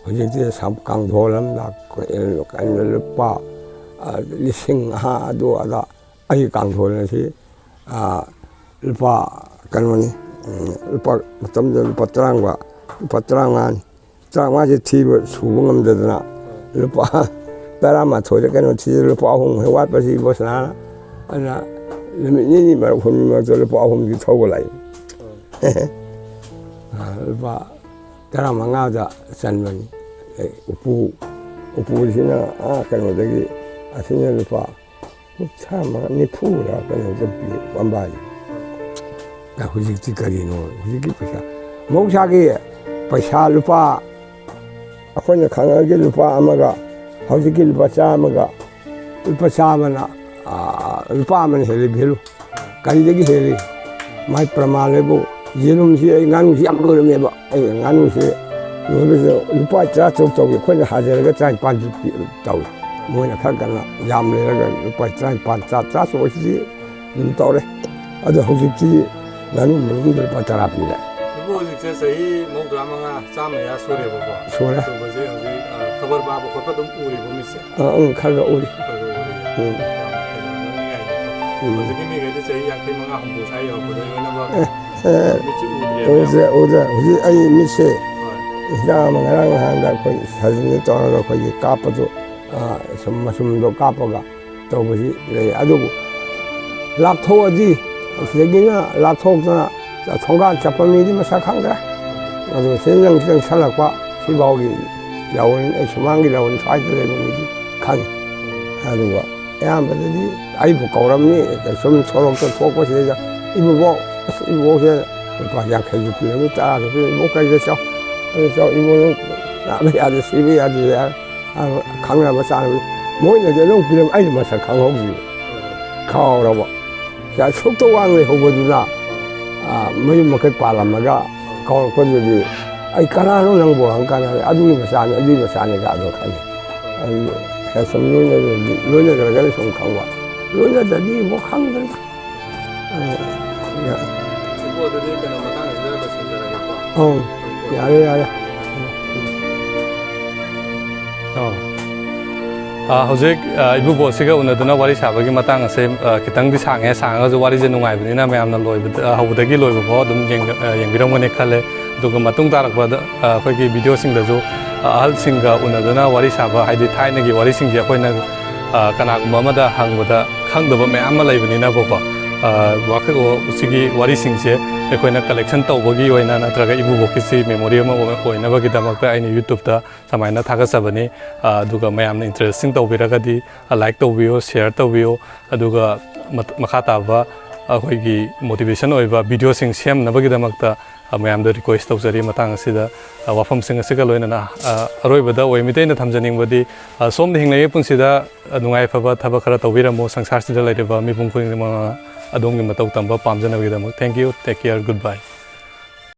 ꯍꯧꯖꯤꯛꯇꯤ ꯁꯝ ꯀꯥꯡꯊꯣꯜ ꯑꯃ ꯂꯥꯛ-, ꯀꯩꯅꯣ, ꯂꯨꯄꯥ ꯑ, ꯂꯤꯁꯤꯡ, ꯑꯍꯥ, ꯑꯗꯨ ꯑꯗꯥ꯫ ꯑꯩꯒꯤ ꯀꯥꯡꯊꯣꯟ ꯑꯁꯤ, ꯑ, ꯂꯨꯄꯥ ꯀꯩꯅꯣꯅꯤ, ꯎꯝ, ꯂꯨꯄꯥ, ꯃꯇꯝꯗꯨꯗ ꯂꯨꯄꯥ ꯇꯔꯥꯃꯉꯥ, ꯂꯨꯄꯥ ꯇꯔꯥꯃꯉꯥꯅꯤ꯫ ꯇꯔꯥꯃꯉꯥꯁꯦ ꯊꯤꯕ ꯁꯨꯕ ꯉꯝꯗꯗꯅ ꯂꯨꯄꯥ ꯇꯔꯥꯃꯥꯊꯣꯏꯗ ꯀꯩꯅꯣ ꯊꯤꯗꯅ ꯂꯨꯄꯥ ꯑꯍꯨꯝ ꯍꯦꯛ ꯋꯥꯠꯄꯁꯤ ꯏꯕꯣꯁꯅꯥꯅ꯫ ꯑꯗꯨꯅ ꯅꯨꯃꯤꯠ ꯅꯤꯅꯤ ꯃꯔꯛ, ꯍꯨꯝꯅꯤ ꯃꯔꯛꯇ ꯂꯨꯄꯥ ꯑꯍꯨꯝꯗꯤ ꯊꯧꯕ ꯂꯥꯛꯏ꯫ ꯂꯨꯄꯥ ꯇꯔꯥꯃꯉꯥꯗ ꯆꯟꯕꯅꯤ꯫ ꯑꯦ, ꯎꯄꯨ, ꯎꯄꯨꯁꯤꯅ, ꯑꯥ, ꯀꯩꯅꯣꯗꯒꯤ, ꯑꯁꯤꯅ ꯂꯨꯄꯥ ꯀꯨꯟꯊ꯭ꯔꯥ ꯃꯉꯥ, ꯅꯤꯐꯨꯔ ꯀꯩꯅꯣꯗ ꯄꯤ, ꯋꯥꯝꯕꯥꯏ꯫ ꯑ, ꯍꯧꯖꯤꯛꯇꯤ ꯀꯔꯤꯅꯣ? ꯍꯧꯖꯤꯛꯀꯤ ꯄꯩꯁꯥ, ꯃꯍꯧꯁꯥꯒꯤ ꯄꯩꯁꯥ ꯂꯨꯄꯥ, ꯑꯩꯈꯣꯏꯅ ꯈꯪꯉꯛꯑꯒꯤ ꯂꯨꯄꯥ ꯑꯃꯒ ꯍꯧꯖꯤꯛꯀꯤ ꯂꯨꯄꯥ ꯆꯥꯝꯃꯒ, ꯂꯨꯄꯥ ꯆꯥꯝꯃꯅ, ꯑ, ꯂꯨꯄꯥ ꯑꯃꯅ ꯍꯦꯜꯂꯤ value꯫ ꯀꯔꯤꯗꯒꯤ ꯍꯦꯜꯂꯤ? ꯃꯥꯏ ꯄ꯭ꯔꯃꯥꯟ ꯍꯥꯏꯕꯨ, ꯌꯦꯔꯨꯝꯁꯤ ꯑꯩ ꯉꯥꯅꯨꯁꯤ ꯌꯥꯝ ꯂꯣꯏꯔꯝꯃꯦꯕ꯫ ꯑꯩ ꯉꯥꯅꯨꯁꯤ ꯂꯣꯏꯕꯁꯤꯗ ꯂꯨꯄꯥ ꯇꯔꯥ ꯇꯔꯨꯛ ꯇꯧꯏ꯫ ꯑꯩꯈꯣꯏꯅ ꯍꯥꯖꯔꯒ ꯇꯔꯥꯅꯤꯄꯥꯟ ꯄꯤ-, ꯇꯧꯏ꯫ ꯃꯣꯏꯅ ꯈꯔ ꯀꯟꯅ ꯌꯥꯝ ꯂꯩꯔꯒ ꯂꯨꯄꯥ ꯇꯔꯥꯅꯤꯄꯥꯟ, ꯇꯔꯥ, ꯇꯔꯥ ꯇꯔꯨꯛꯁꯤꯗꯤ ꯑꯗꯨꯝ ꯇꯧꯔꯦ꯫ ꯑꯗꯣ ꯍꯧꯖꯤꯛꯇꯤ ꯉꯥꯅꯨ ꯃꯔꯨꯝꯗ ꯂꯨꯄꯥ ꯇꯔꯥ ꯄꯤꯔꯦ꯫ ꯏꯕꯨ ꯍꯧꯖꯤꯛꯁꯦ ꯆꯍꯤ ꯃꯧꯗ꯭ꯔꯥ ꯃꯉꯥ, ꯆꯥꯝꯃ ꯃꯌꯥ ꯁꯨꯔꯦꯕꯀꯣ꯫ ꯁꯨꯔꯦ꯫ ꯁꯨꯕꯁꯦ ꯍꯧꯖꯤꯛ, ꯑ, ꯈꯕꯔ ꯄꯥꯕ ꯈꯣꯠꯄ ꯑꯗꯨꯝ ꯎꯔꯤꯕꯣ ꯃꯤꯠꯁꯦ? ꯑ, ꯎꯝ, ꯈꯔ ꯈꯔ ꯎꯔꯤ꯫ ꯈꯔ ꯈꯔ ꯎꯔꯤ꯫ ꯎꯝ꯫ ꯌꯥꯝ ꯐꯩ, ꯌꯥꯝ ꯅꯣꯛꯅꯤꯡꯉꯥꯏꯅꯤ꯫ ꯎꯝ꯫ ꯍꯧꯖꯤꯛꯀꯤ ꯃꯤꯈꯩꯗꯤ ꯆꯍꯤ ꯌꯥꯡꯈꯩ ꯃꯉꯥ, ꯍꯨꯝꯐꯨ ꯁ꯭ꯋꯥꯏ ꯌꯧꯔꯛꯄꯗ ꯂꯣꯏꯅꯃꯛ ꯑꯦ, ꯑꯦ, ꯃꯤꯠꯁꯦ ꯎꯗ꯭ꯔꯦꯕ ꯎꯗ꯭ꯔꯦ, ꯌꯥꯝ꯫ ꯎꯗ꯭ꯔꯦ꯫ ꯍꯧꯖꯤꯛ ꯑꯩ ꯃꯤꯠꯁꯦ ꯍꯣꯏ꯫ ꯍꯤꯗꯥꯛ ꯑꯃ ꯉꯔꯥꯡ ꯅꯍꯥꯟꯗ ꯑꯩꯈꯣꯏ surgery ꯇꯧꯔꯒ ꯑꯩꯈꯣꯏꯒꯤ ꯀꯥꯞꯄꯗꯣ, ꯑ, ꯁꯨꯝ ꯃꯆꯨꯝꯗꯣ ꯀꯥꯞꯄꯒ ꯇꯧꯕꯁꯤ ꯂꯩ꯫ ꯑꯗꯨꯕꯨ ꯂꯥꯞꯊꯣꯛꯑꯗꯤ, ꯑꯁꯤꯗꯒꯤꯅ ꯂꯥꯞꯊꯣꯛꯇꯅ ꯊꯣꯡꯒꯥꯟ ꯆꯠꯄ ꯃꯤꯗꯤ ꯃꯁꯛ ꯈꯪꯗ꯭ꯔꯦ꯫ ꯑꯗꯨ ꯁꯤ ꯅꯪ ꯆꯪꯁꯜꯂꯛꯄ ꯁꯤꯐꯥꯎꯒꯤ ꯂꯧꯔꯅꯤ, ꯑꯩ ꯁꯨꯃꯥꯡꯒꯤ ꯂꯧꯔꯅꯤ, ꯁ꯭ꯋꯥꯏꯗ ꯂꯩꯕ ꯃꯤꯗꯤ ꯈꯪꯉꯤ꯫ ꯑꯗꯨꯒ ꯑꯌꯥꯝꯕꯗꯗꯤ ꯑꯩꯕꯨ ꯀꯧꯔꯝꯅꯤ, ꯁꯨꯝ ꯁꯣꯔꯣꯛꯇ ꯊꯣꯛꯄꯁꯤꯗꯩꯗ, "ꯏꯕꯨꯕꯣꯛ, ꯑꯁ, ꯏꯕꯨꯕꯣꯛꯁꯦ ꯂꯨꯄꯥ ꯌꯥꯡꯈꯩꯁꯨ ꯄꯤꯔꯝꯃꯤ, ꯇꯔꯥꯁꯨ ꯄꯤꯔꯝꯃꯤ, ꯏꯕꯨꯕꯣꯛ ꯀꯩꯗ ꯆꯥꯎ, ꯑꯗꯨ ꯆꯥꯎ, ꯏꯕꯨꯕꯣꯛ ꯅꯥꯕ ꯌꯥꯗꯦ, ꯁꯤꯕ ꯌꯥꯗꯦ" ꯍꯥꯏꯔ꯫ ꯑꯗꯨ ꯈꯪꯅꯕ ꯆꯥꯅꯕ ꯃꯣꯏꯅꯗꯤ ꯑꯗꯨꯝ ꯄꯤꯔꯝ-, ꯑꯩꯅ ꯃꯁꯛ ꯈꯪꯍꯧꯗ꯭ꯔꯤꯕ, ꯀꯥꯎꯔꯕ꯫ ꯁꯤ ꯑꯁꯨꯛꯇ ꯋꯥꯡ ꯂꯩꯍꯧꯕꯗꯨꯅ, ꯑ, ꯃꯌꯨꯝ ꯃꯀꯩ ꯄꯥꯜꯂꯝꯃꯒ ꯀꯧꯔꯛꯄꯗꯨꯗꯤ, "ꯑꯩ ꯀꯅꯥꯅꯣ ꯅꯪꯕꯨ?" ꯍꯪꯀꯥꯟꯗ, "ꯑꯗꯨꯒꯤ ꯃꯆꯥꯅꯤ, ꯑꯗꯨꯒꯤ ꯃꯆꯥꯅꯤꯒ" ꯑꯗꯨ ꯈꯪꯉꯤ꯫ ꯑꯗꯨ ꯁꯨꯝ ꯂꯣꯏꯅ-, ꯂꯣꯏꯅꯗ꯭ꯔꯒꯅ ꯁꯨꯝ ꯈꯪꯕ, ꯂꯣꯏꯅꯗ꯭ꯔꯗꯤ ꯑꯃꯨꯛ ꯈꯪꯗ꯭ꯔꯦꯗ꯫ ꯑ, ꯏꯕꯣ, ꯑꯗꯨꯗꯤ ꯀꯩꯅꯣ, ꯃꯇꯥꯡꯁꯤꯗ ꯂꯣꯏꯁꯤꯟꯖꯔꯒꯦꯀꯣ꯫ ꯑꯧ, ꯌꯥꯔꯦ, ꯌꯥꯔꯦ꯫ ꯑꯧ꯫ ꯑ, ꯍꯧꯖꯤꯛ, ꯑ, ꯏꯕꯨꯕꯣꯛꯁꯤꯒ ꯎꯅꯗꯨꯅ ꯋꯥꯔꯤ ꯁꯥꯕꯒꯤ ꯃꯇꯥꯡ ꯑꯁꯦ, ꯑ, ꯈꯤꯇꯪꯗꯤ ꯁꯥꯡꯉꯦ꯫ ꯁꯥꯡꯉꯒꯁꯨ ꯋꯥꯔꯤꯁꯦ ꯅꯨꯡꯉꯥꯏꯕꯅꯤꯅ ꯃꯌꯥꯝꯅ ꯂꯣꯏꯕꯗ, ꯑ, ꯍꯧꯕꯗꯒꯤ ꯂꯣꯏꯕ ꯐꯥꯎ ꯑꯗꯨꯝ ꯌꯦꯡ-, ꯑ, ꯌꯦꯡꯕꯤꯔꯝꯒꯅꯤ ꯈꯜꯂꯦ꯫ ꯑꯗꯨꯒ ꯃꯇꯨꯡ ꯇꯥꯔꯛꯄꯗ, ꯑ, ꯑꯩꯈꯣꯏꯒꯤ ꯚꯤꯗꯤꯑꯣꯁꯤꯡꯗꯁꯨ, ꯑ, ꯑꯍꯜꯁꯤꯡꯒ ꯎꯅꯗꯨꯅ ꯋꯥꯔꯤ ꯁꯥꯕ, ꯍꯥꯏꯗꯤ ꯊꯥꯏꯅꯒꯤ ꯋꯥꯔꯤꯁꯤꯡꯁꯦ ꯑꯩꯈꯣꯏꯅ, ꯑ, ꯀꯅꯥꯒꯨꯝꯕ ꯑꯃꯗ ꯍꯪꯕꯗ ꯈꯪꯗꯕ ꯃꯌꯥꯝ ꯑꯃ ꯂꯩꯕꯅꯤꯅꯀꯣ, ꯑ, ꯋꯥꯈꯜ, ꯁꯤꯒꯤ ꯋꯥꯔꯤꯁꯤꯡꯁꯦ ꯑꯩꯈꯣꯏꯅ ꯀꯂꯦꯛꯁꯟ ꯇꯧꯕꯒꯤ ꯑꯣꯏꯅ ꯅꯠꯇ꯭ꯔꯒ ꯏꯕꯨꯕꯣꯛꯀꯤꯁꯤ ꯃꯦꯃꯣꯔꯤ ꯑꯃ ꯑꯣꯏ-, ꯑꯣꯏꯅꯕꯒꯤꯗꯃꯛꯇ ꯑꯩꯅ ꯌꯨꯇ꯭ꯌꯨꯕꯇ ꯁꯨꯃꯥꯏꯅ ꯊꯥꯒꯠꯆꯕꯅꯤ꯫ ꯑ, ꯑꯗꯨꯒ ꯃꯌꯥꯝꯅ ꯏꯟꯇꯔꯦꯁꯇꯤꯡ ꯇꯧꯕꯤꯔꯒꯗꯤ, ꯑ, ꯂꯥꯏꯛ ꯇꯧꯕꯤꯌꯨ, ꯁꯤꯌꯔ ꯇꯧꯕꯤꯌꯨ, ꯑꯗꯨꯒ ꯃꯠ-, ꯃꯈꯥ ꯇꯥꯕ ꯑꯩꯈꯣꯏꯒꯤ ꯃꯣꯇꯤꯚꯦꯁꯟ ꯑꯣꯏꯕ ꯚꯤꯗꯤꯑꯣꯁꯤꯡ ꯁꯦꯝꯅꯕꯒꯤꯗꯃꯛꯇ, ꯑ, ꯃꯌꯥꯝꯗ ꯔꯤꯀ꯭ꯋꯦꯁ ꯇꯧꯖꯔꯤ꯫ ꯃꯇꯥꯡ ꯑꯁꯤꯗ, ꯑ, ꯋꯥꯐꯝꯁꯤꯡ ꯑꯁꯤꯒ ꯂꯣꯏꯅꯅ, ꯑ, ꯑꯔꯣꯏꯕꯗ ꯑꯣꯏꯃꯤꯇ ꯑꯩꯅ ꯊꯝꯖꯅꯤꯡꯕꯗꯤ, ꯑ, ꯁꯣꯝꯗ ꯍꯤꯡꯂꯤꯉꯩ ꯄꯨꯟꯁꯤꯗ, ꯑ, ꯅꯨꯡꯉꯥꯏ ꯑꯐꯕ ꯊꯕꯛ ꯈꯔ ꯇꯧꯕꯤꯔꯝꯃꯨ꯫ ꯁꯪꯁꯥꯔꯁꯤꯗ ꯂꯩꯔꯤꯕ ꯃꯤꯄꯨꯝ ꯈꯨꯗꯤꯡꯃꯛꯅ ꯑꯗꯣꯝꯒꯤ ꯃꯇꯧ ꯇꯝꯕ ꯄꯥꯝꯖꯅꯕꯒꯤꯗꯃꯛ꯫ Thank you, take care, goodbye꯫